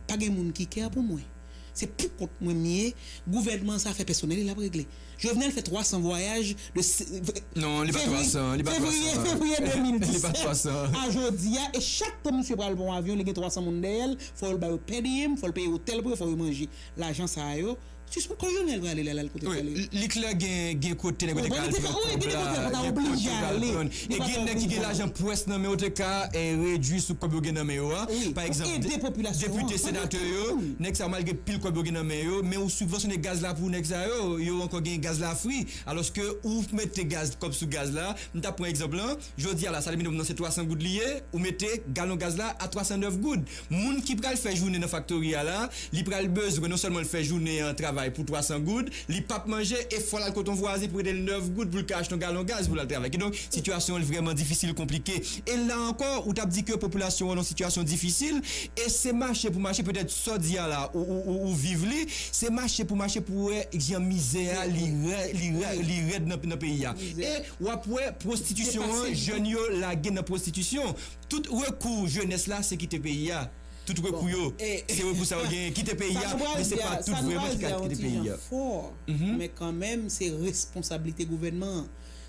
pa gen moun ki kè pou mwen, se pou kont mwen m ye, gouvènman sa afè pèsonèl li l ap regle. Jovenel fè twa san vwayaj de se-, fe-, Non, li pa fevri-, twa san, li pa fevriye, twa san. Fevriye de mil disèt Li pa twa san. A jodi a, e chak tan misye pral pran yon avyon, li gen twa san moun dèyè l, fò l ba yo per diem, fò l peye otèl pou yo, fò yo manje. Lajan sa a yo, sispann kò Jovenel prale la, l al kote l prale. Wi, li, li klè gen, gen kote nèg yo te ka al pran kòb la, gen kote yo pral pran. E gen nèg ki gen lajan pwès nan men yo te ka, eh, redui sou kòb yo gen nan men yo a. Pa egzanp, de-, depite, senatè yo, nèg sa yo malgre pil kòb yo gen nan men yo, men ou sibvansyone gaz la pou nèg sa yo, yo ankò gen gaz la fri. Alòske ou mete gaz, kòb sou gaz la, m t ap pran egzanp lan, jodi a la, sale minimòm nan se twa san goud li ye, ou mete galon gaz la a twa san nèf goud. Moun ki pral fè jounen nan faktori a la, li pral bezwen non sèlman l fè jounen an travay pou twa san goud, li p ap manje e fò l al kote yon vwazen pou rete l nèf goud pou l ka achte yon galon gaz pou l al travay. Kidonk, sitiyasyon an vrèman difisil, konplike. E la ankò, ou t ap di ke popilasyon an nan sitiyasyon difisil, e se mache pou mache, petèt sa w di a la, ou, ou, ou, ou viv li, se mache pou mache pou wè jan mizè a, li rè-, li rè-, li rèd nan, nan peyi a. E w ap wè pwostitisyon an, jèn yo lage nan pwostitisyon. Tout rekou jenès la, se kite peyi a. Tout rekou yo, se rekou sa yo genyen, kite peyi a, men se pa tout vrèman ki ka kite peyi a. Fò, men kanmenm, se responsablite gouvènman an.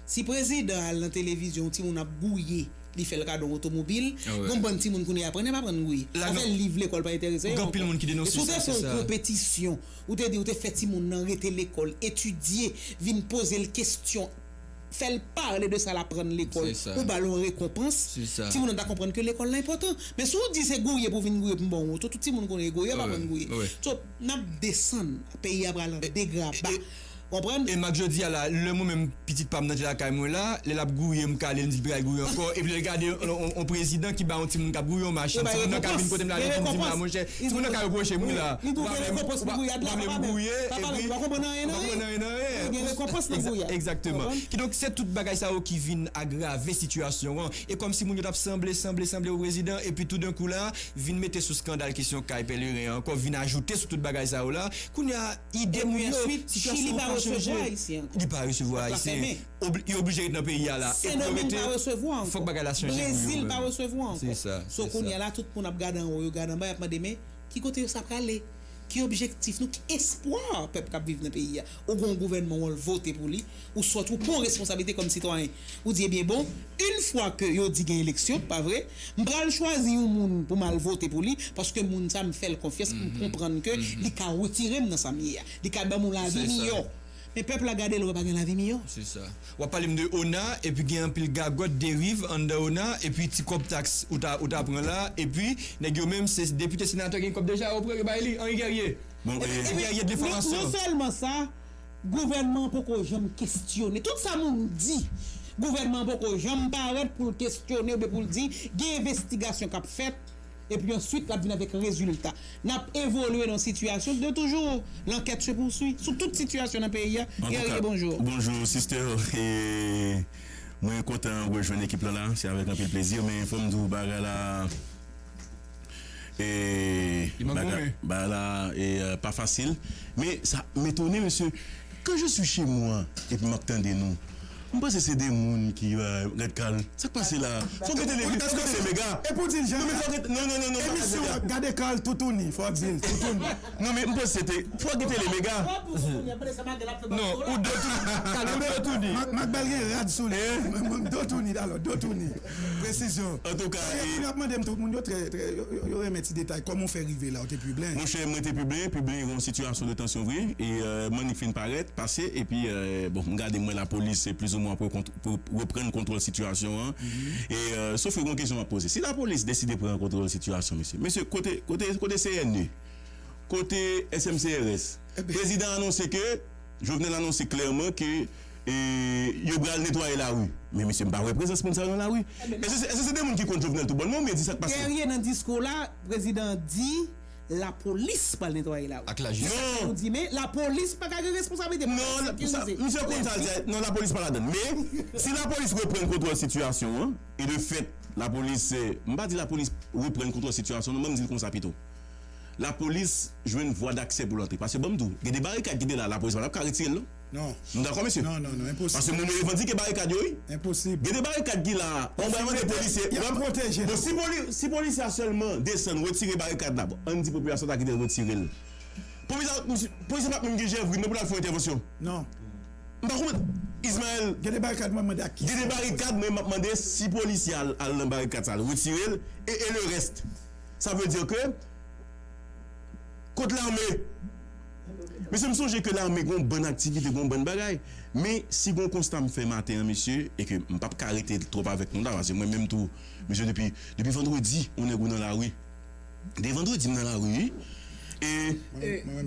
Si prezidan al nan televizyon, yon timoun ap gouye, li fè l kado yon otomobil, gon bann timoun kounye a aprann, y ap aprann gouye. Afè liv lekòl pa enterese yo ankò. E si w te fè yon konpetisyon, ou te di ou te fè timoun nan rete lekòl, etidye, vin poze l kesyon, fè l pale de sa l aprann lekòl, ou ba l yon rekonpans, timoun nan ta konprann ke lekòl la enpòtan. Men si w di se gouye pou vin gouye pou m ba w yon oto, tout timoun konnen e gouye, y ap aprann gouye. So, n ap desann, peyi a pral an degraba. Konprann? E m ak jodi a la, lè mwen menm pitit pa m nan te lakay mwen la, lè l ap gouye, m kale l, m di l pral gouye ankò, epi lè l gade yon, yon, yon prezidan ki ba yon timoun k ap gouye yon machin, timoun nan ka vin kote m la, li vin di m la, monchè, timoun nan ka repwoche m wi la. Ou pa vle m gouye, epi ou pa konprann anyen nan anyen. Gen rekonpans nan gouyad. Egzakteman. Kidonk, se tout bagay sa yo ki vin agrave sitiyasyon an. E kòmsi moun yo t ap sanble, sanble, sanble o prezidan, epi toudenkou la, vin mete sou eskandal kesyon kay Pèleren an ankò, vin ajoute sou tout bagay sa yo la. Kounye a, ide moun yo, sitiyasyon an pa chanje. Li pa resevwa Ayisyen. Obli-, yo oblije ret nan peyi a la. E pou yo rete, fòk bagay la chanje pou yo menm. Brezil pa resevwa ankò. Se sa. So, kounye a la, tout moun ap gade anwo, yo gade anba, y ap mande, men, Ki kote yo sa prale? Ki objektif nou? Ki espwa pèp k ap viv nan peyi a? Ou gen yon gouvènman w al vote pou li, ou sòti, ou pran yon responsablite kòm sitwayen. Ou di, ebyen, bon, yon fwa ke yo di gen eleksyon, pa vre, m pral chwazi yon moun pou m al vote pou li, paske moun sa, m fè l konfyans, m konprann ke li ka retire m nan sa m ye a. Li ka ban m yon lavi miyò. Men pèp la gade l wè pa gen lavi miyò. Se sa. W ap pale m de ona, epi gen anpil gagòt, deriv anndan ona, epi ti kòb taks ou ta, ou ta pran la, epi nèg yo menm, se depite, senatè, gen kòb deja, yo pran, yo bay li, Henri Guerrier. Bon, e, Guerrier de deformasyon. Non sèlman sa, gouvènman an poko janm kestyone. Tout sa moun di, gouvènman an poko janm parèt pou l kestyone oubyen pou l di gen envestigasyon k ap fèt. Epi answit, l ap vin avèk rezilta. N ap evolye nan sitiyasyon de toujou. L'enquête se poursuit. Sou tout sitiyasyon nan peyi a, Guerrier, bonjou. Bonjou, sister. E, mwen kontan rejwenn ekip lan la. Se avèk anpil plezi. Men fò m di w bagay la, e, bagay la, e, pa fasil. Men sa m etone, mesye. Quand je suis chez moi, epi m ap tande nou, m panse se de moun ki, euh, Red Kal. Sa k pase la? Fò w gen tele, fò w gen tele mega. E pou di l jan. Non, men fò w gen, non, non, non, non, emisyon an, gade Kal toutouni, fò w di l toutouni. Non, men m panse se te, fò w gen tele mega. Non, ou do toutouni. Kal, ou do toutouni. Mak, Mak Bèl gen rad sou li. M, m, m do toutouni, alò, do toutouni. Presizyon. Antouka, moun yo ap mande m, tout moun yo trè, trè, yo, yo, yo renmen ti detay. Kòman w fè rive la, w te pi blen? Monchè, mwen te pi blen, pi blen, gen yon sitiyasyon de tansyon vre. E, euh, Mannik fin parèt, pase, epi, euh, bon, m gade, m wè lapolis, se plizoumwen ap reprann kontwòl sitiyasyon an. E, euh, sof ke gen yon kesyon m ap poze. Si lapolis deside pran kontwòl sitiyasyon, mesye, mesye, kote, kote, kote C N E? Kote S M C R S? Prezidan anonse ke, Jovenel anonse klèman ke, e, yo pral netwaye lari. Men mesye, m pa wè prezans moun sa yo nan lari. Èske se, èske se de moun ki kont Jovenel toubònman oubyen di sa k pase? Guerrier, nan diskou w la, prezidan an di lapolis pral netwaye lari. Ak lajistis. Non. Ou di, men lapolis pa ka gen responsablite pou sekirize. Non, misye konn sa l di. Non, lapolis pa ladann. Men, si lapolis reprann kontwòl sitiyasyon an, e de fèt, lapolis, eh, m pa di lapolis reprann kontwòl sitiyasyon, non, men m di l konsa pito. Lapolis jwenn vwa daksè pou l antre. Paske, ban m di w, gen de barikad ki te la, lapolis pa t ap ka retire l, non. Non. Nou dakò, mesye? Non, non, non, enposib. Paske moun yo revandike barikad yo, wi. Enposib. Gen de barikad ki la, on bay mande polisye. Y ap pwoteje. Bon, si poli-, si polisye a sèlman desann, retire barikad la, bon, ann di popilasyon ta kite l retire l. Popilasyon, polisye pa t menm gen jèvrin, non, pou l al fè yon entèvansyon. Non. M pa konprann. Ismaël. Gen de barikad, mwen mande ak ki. Gen de barikad, mwen m ap mande si polisye al, al nan barikad sa, al retire l, e, e le reste. Sa vle di ke, kot lame? Mesye, m sonje ke lame gen yon bann aktivite, gen yon bann bagay. Men, si gen yon konsta m fè maten an, mesye, e ke m p ap ka rete twòp avèk nou la, paske mwen menm tou, mesye, depi, depi vandredi, yon nèg ou nan lari. Depi vandredi, m nan lari, wi. E,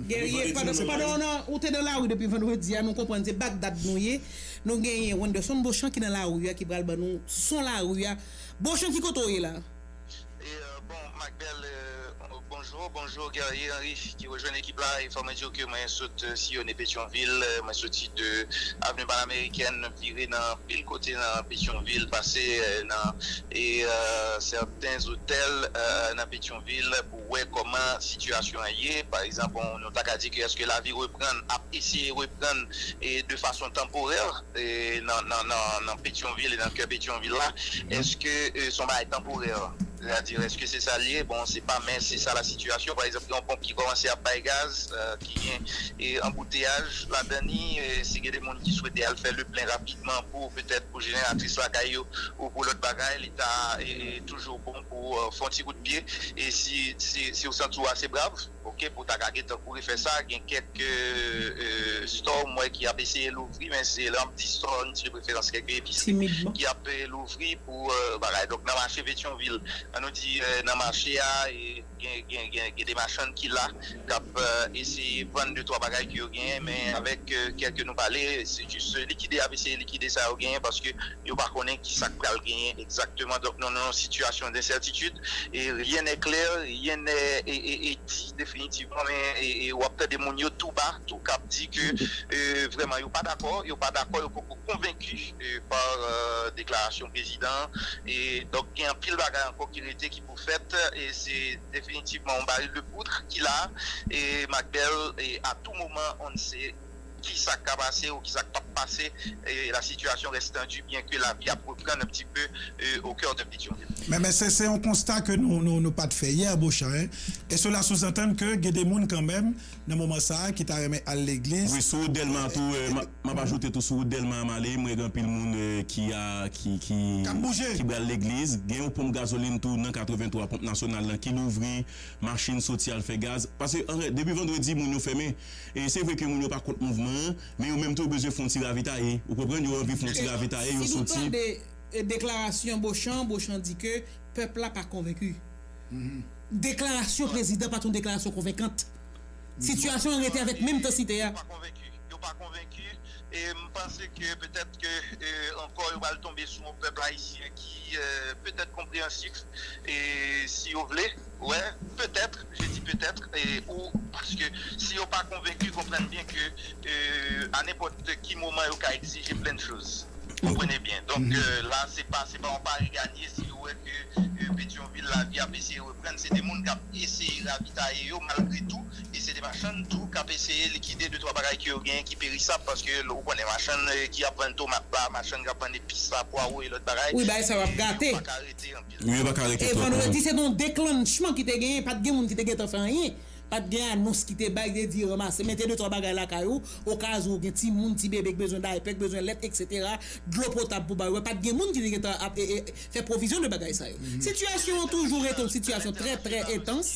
Guerrier, pandan, pandan w nan, ou te nan lari depi vandredi a, nou konprann se Bagdad nou ye. Nou genyen Wenderson Beauchamp ki nan lari a, ki pral ban nou son lari a. Beauchamp, ki kote w ye la? E, euh, bon, Macbel, euh, bonjou, bonjou Guerrier Henry ki rejwenn ekip la. E fò mwen di w ke mwen sot, euh, siyone Petyonvil, euh, mwen soti de Avenue Panaméricaine, vire nan pil kote nan Petyonvil, pase, euh, nan, e, euh, sèten otèl, euh, nan Petyonvil pou wè kòman sitiyasyon an ye. Pa egzanp, on, nou ta ka di ke èske lavi reprann, ap eseye reprann, e de fason tanporè, e nan, nan, nan, nan Petyonvil e nan kè Petyonvil la, èske, e, se yon bagay tanporè? Sètadi, èske se sa l ye? Bon, se pa, men se sa la sitiyasyon. Pa egzanp, gen yon ponp ki kòmanse ap bay gaz, e, ki gen, e, anbouteyaj ladan li, e, si gen de moun ki swete al fè le plen rapidman pou, petèt, pou jeneratris lakay yo ou pou lòt bagay, li ta, e, e, toujou bon pou, e, fè yon ti kout pye. E si, si, si w santi w ase brav, oke, pou w ta ka gentan kouri fè sa, gen kèk, e, e, store m wè ki ap eseye louvri, men se lè m di store, m di de preferans kèk episri ki ap, e, louvri pou, e, bagay. Donk, nan mache Petyonvil, ann nou di, e, nan mache a, e, gen, gen, gen, gen de machann ki la, k ap, e, eseye vann de twa bagay ke yo genyen, men avèk, e, kèk ke nou pale, se jis likide, y ap eseye likide sa yo genyen, paske yo pa konnen ki sa k pral genyen egzakteman. Donk, nou nan yon sitiyasyon densètitid, e rien n'est clair, rien n'est, e, e, e di definitivman, men, e, e, w ap tande moun yo tou ba, tou k ap di ke, e, vrèman, yo pa dakò, yo pa dakò, yo poko konvenki, e, pa, e, deklarasyon prezidan an. E, donk, gen anpil bagay ankò ki rete, ki pou fèt, e se definitivman yon baril de poudre ki la, e Macbel, e a tou moman, on ne sait ki sa k ka pase ou ki sa k p ap pase, e la situation reste tendue, bien que la vie a repris un petit peu, euh, au cœur de Pétion. Men, men se, se yon konsta ke nou, nou, nou pa t fè yè, Beauchamp, en. E cela sous-entend ke gen de moun kanmenm, nan moman sa a, ki ta renmen al legliz. Wi, sou wout Dèlma tou, euh, m a, m ap ajoute tou, sou wout Dèlma a m ale, m wè gen anpil moun, euh, ki a, ki, ki, k ap bouje, ki pral legliz. Gen yon ponp gazolin tou nan katrevenntwa, ponp nasyonal lan, ki louvri, machin soti al fè gaz. Paske, an rè-, depi vandredi, moun yo fèmen. E se vre ke moun yo pa kont mouvman an, men yo menm tou yo bezwen fè yon ti ravitaye. Ou konprann? Yo anvi fè yon ti ravitaye, yo soti. Si nou tande, e, deklarasyon Beauchamp, Beauchamp di ke pèp la pa konvenki. Deklarasyon prezidan pa t yon deklarasyon konvenkant. Sitiyasyon an rete avèk menm entansite a. Yo pa konvenki. Yo pa konvenki. E m panse ke petèt ke, e, ankò yo pral tonbe sou yon pèp ayisyen ki, e, petèt konpreyansif, e, si yo vle. Wè, petèt, je dis peut-être, e, ou, paske si yo pa konvenki, konprann byen ke, e, a nenpòt ki moman yo ka egzije plenn choz. Konprann byen. Donk, e, la, se pa, se pa yon pari ganye si yo wè ke, e, Petyonvil, lavi ap eseye reprann. Se de moun k ap eseye ravitaye yo malgre tou. E se de machann tou k ap eseye likide de twa bagay ke yo genyen ki perisab, paske ou konnen machann, e, ki ap vann tomat la, machann k ap vann epis la, pwawo e lòt bagay. Wi, bagay sa yo ap gate. Yo pa ka rete anpil. Wi, yo pa ka rete twòp. E vandredi, se te yon deklanchman ki te genyen, pa t gen moun ki te gentan fè anyen. Pa t gen anons ki te bay, ki te di ranmase, mete de twa bagay lakay ou, okazo ou gen timoun, ti bebe k bezwen daypè, k bezwen lèt, etsetera, dlo potab pou ba yo. Pa t gen moun ki te gentan ap, e, e, fè pwovizyon de bagay sa yo. Sitiyasyon an toujou rete yon sitiyasyon trè, trè entans.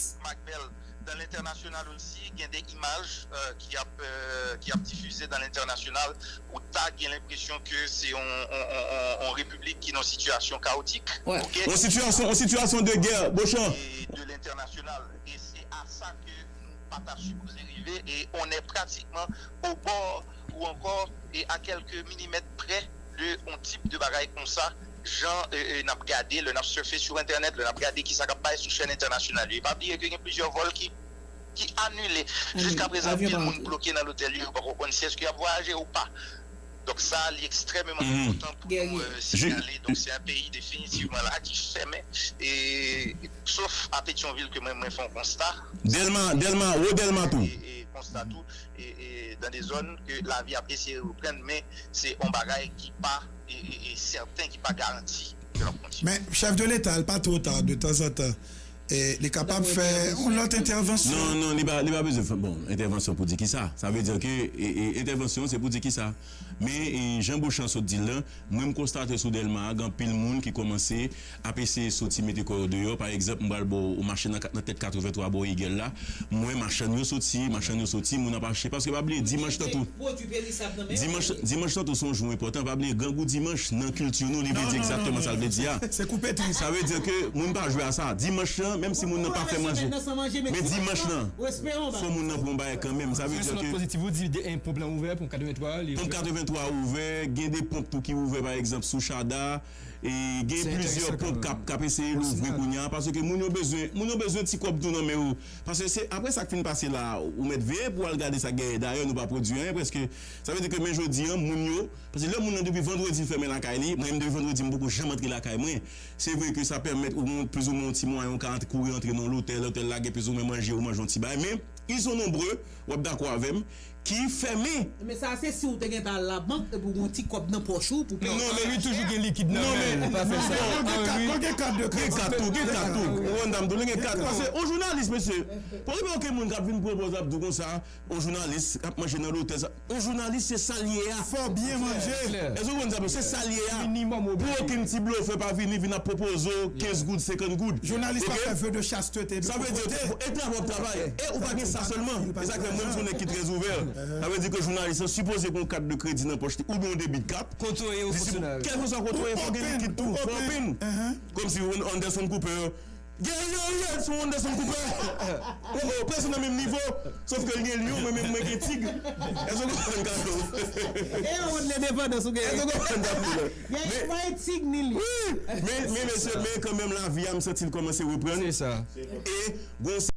Dans l'international aussi, gen de imaj, euh, ki ap, euh, ki ap difize dans l'international, ou ta gen lenpresyon ke se yon, yon, yon, yon, yon repiblik ki nan sitiyasyon kawotik. Wè. Ok? Yon sitiyasyon, yon sitiyasyon de gè, Beauchamp. E de l'international. E se a sa ke nou pa ta sipoze rive, e on est pratiquement au bord ou encore, e à quelques millimètres près de yon tip de bagay konsa, jan, e, e, n ap gade, lè n ap surfe sou entènèt, lè n ap gade kisa k ap bay sou chèn entènasyonal yo. E pa bliye ke gen plizyè vòl ki, ki anile. Jiska prezan, anpil moun bloke nan lotèl yo, yo pako konn si èske y ap vwayaje ou pa. Donk sa, li ekstrèmeman enpòtan pou nou, e, siyale. Donk se yon peyi definitivman la ki fèmen. E, sof a Petyonvil ke mwen, mwen fè yon konsta. Dèlma, Dèlma, wo Dèlma tou. E, e konsta tou, e, e dans des zones ke lavi ap eseye reprann, men se yon bagay ki pa, e, e, e sèten, ki pa garanti ke l ap kontinye. Men, chèf de leta, l pa twò ta, de tanzantan, e, li kapab fè yon lòt entèvansyon. Non, non, li pa, li pa bezwen fè, bon, entèvansyon pou di kisa. Sa vle di ke, e, e, entèvansyon, se pou di kisa. Men, e, jan Beauchamp sot di l lan, mwen m konstate sou Dèlma a, gen anpil moun ki kòmanse ap eseye soti mete kò yo deyò. Pa egzanp, m pral ba w, ou mache nan, nan tèt katrevenntwa bò Igèl la. M wè machann yo soti, machann yo soti, moun ap achte. Paske pa bliye, dimanch lan tou. Dimanch, dimanch lan tou se yon jou enpòtan. Pa bliye, grangou dimanch nan kilti nou, li vle di egzakteman sa l vle di a. Se koupe tris. Sa vle di ke moun pa jwe a sa. Dimanch lan, menm si moun nan pa fè manje, men dimanch lan, fò moun nan pran yon bagay kanmenm. Sa vle di ke ponp katrevenntwa ouvè, gen de ponp tou ki ouvè, pa egzanp, sou Chada. E gen plizyè ponp k ap, k ap eseye louvri kounye a, paske moun yo bezwen, moun yo bezwen ti kòb tou nan men yo. Paske se apre sa k fin pase la, ou mèt veye pou w al gade sa k genyen. Dayè, nou pa pwodui anyen prèske. Sa vle di ke men jodi a, moun yo, paske lè moun nan depi vandredi l fèmen lakay li, mwen menm depi vandredi m poko janm antre lakay mwen. Se vre ke sa pèmèt ou gon plizoumwen yon ti mwayen ou ka antre, kouri antre nan yon lotèl, lotèl la gen plizoumwen manje, ou manje yon ti bagay, men ils sont nombreux, w ap dakò avè m, ki fèmen. Men sa se si w te gentan al labank epi w gen yon ti kòb nan pòch ou pou peye. Non, men li toujou gen likid nan men l, pa fè sa. Lè w gen kat, lè w gen kat de kredi. Gen kat tou, gen kat tou. Ou konn dam tou, li gen kat. Paske yon jounalis, mesye, pa gen okenn moun k ap vin pran pòz ap di w konsa, yon jounalis k ap manje nan lotèl sa. Yon jounalis se sa l ye a. Fò w byen manje. Èske w konn sa, se sa l ye a. Pou okenn ti blofè pa vini, vin ap pwopoze w kenz goud, senkant goud. Jounalis pa fè vœu de chasteté, de propreté. Sa vle di ke e travay w ap travay. E ou pa gen sa sèlman. E sa k fè mwen m se yon nèg ki trè ouvè. Sa vle di ke jounalis lan sipoze gen yon kat de kredi nan pòch li oubyen yon debi de kat. Kèlkeswa kote w ye, fò w gen likid tou, fò w open. Kòmsi Anderson Cooper, gen, gen, gen, se yon Anderson Cooper. Oh, oh, prèske nan menm nivo. Sof ke l gen lyon, mwen menm mwen gen tig. Èske w konprann, Carlo? E yon wòd lendepandans ou genyen. Èske w konprann, Carlo? Gen, pa gen tig ni lyon. Wi, men, men, mesye, men kanmenm lavi a, m santi l kòmanse reprann. Se sa. E gon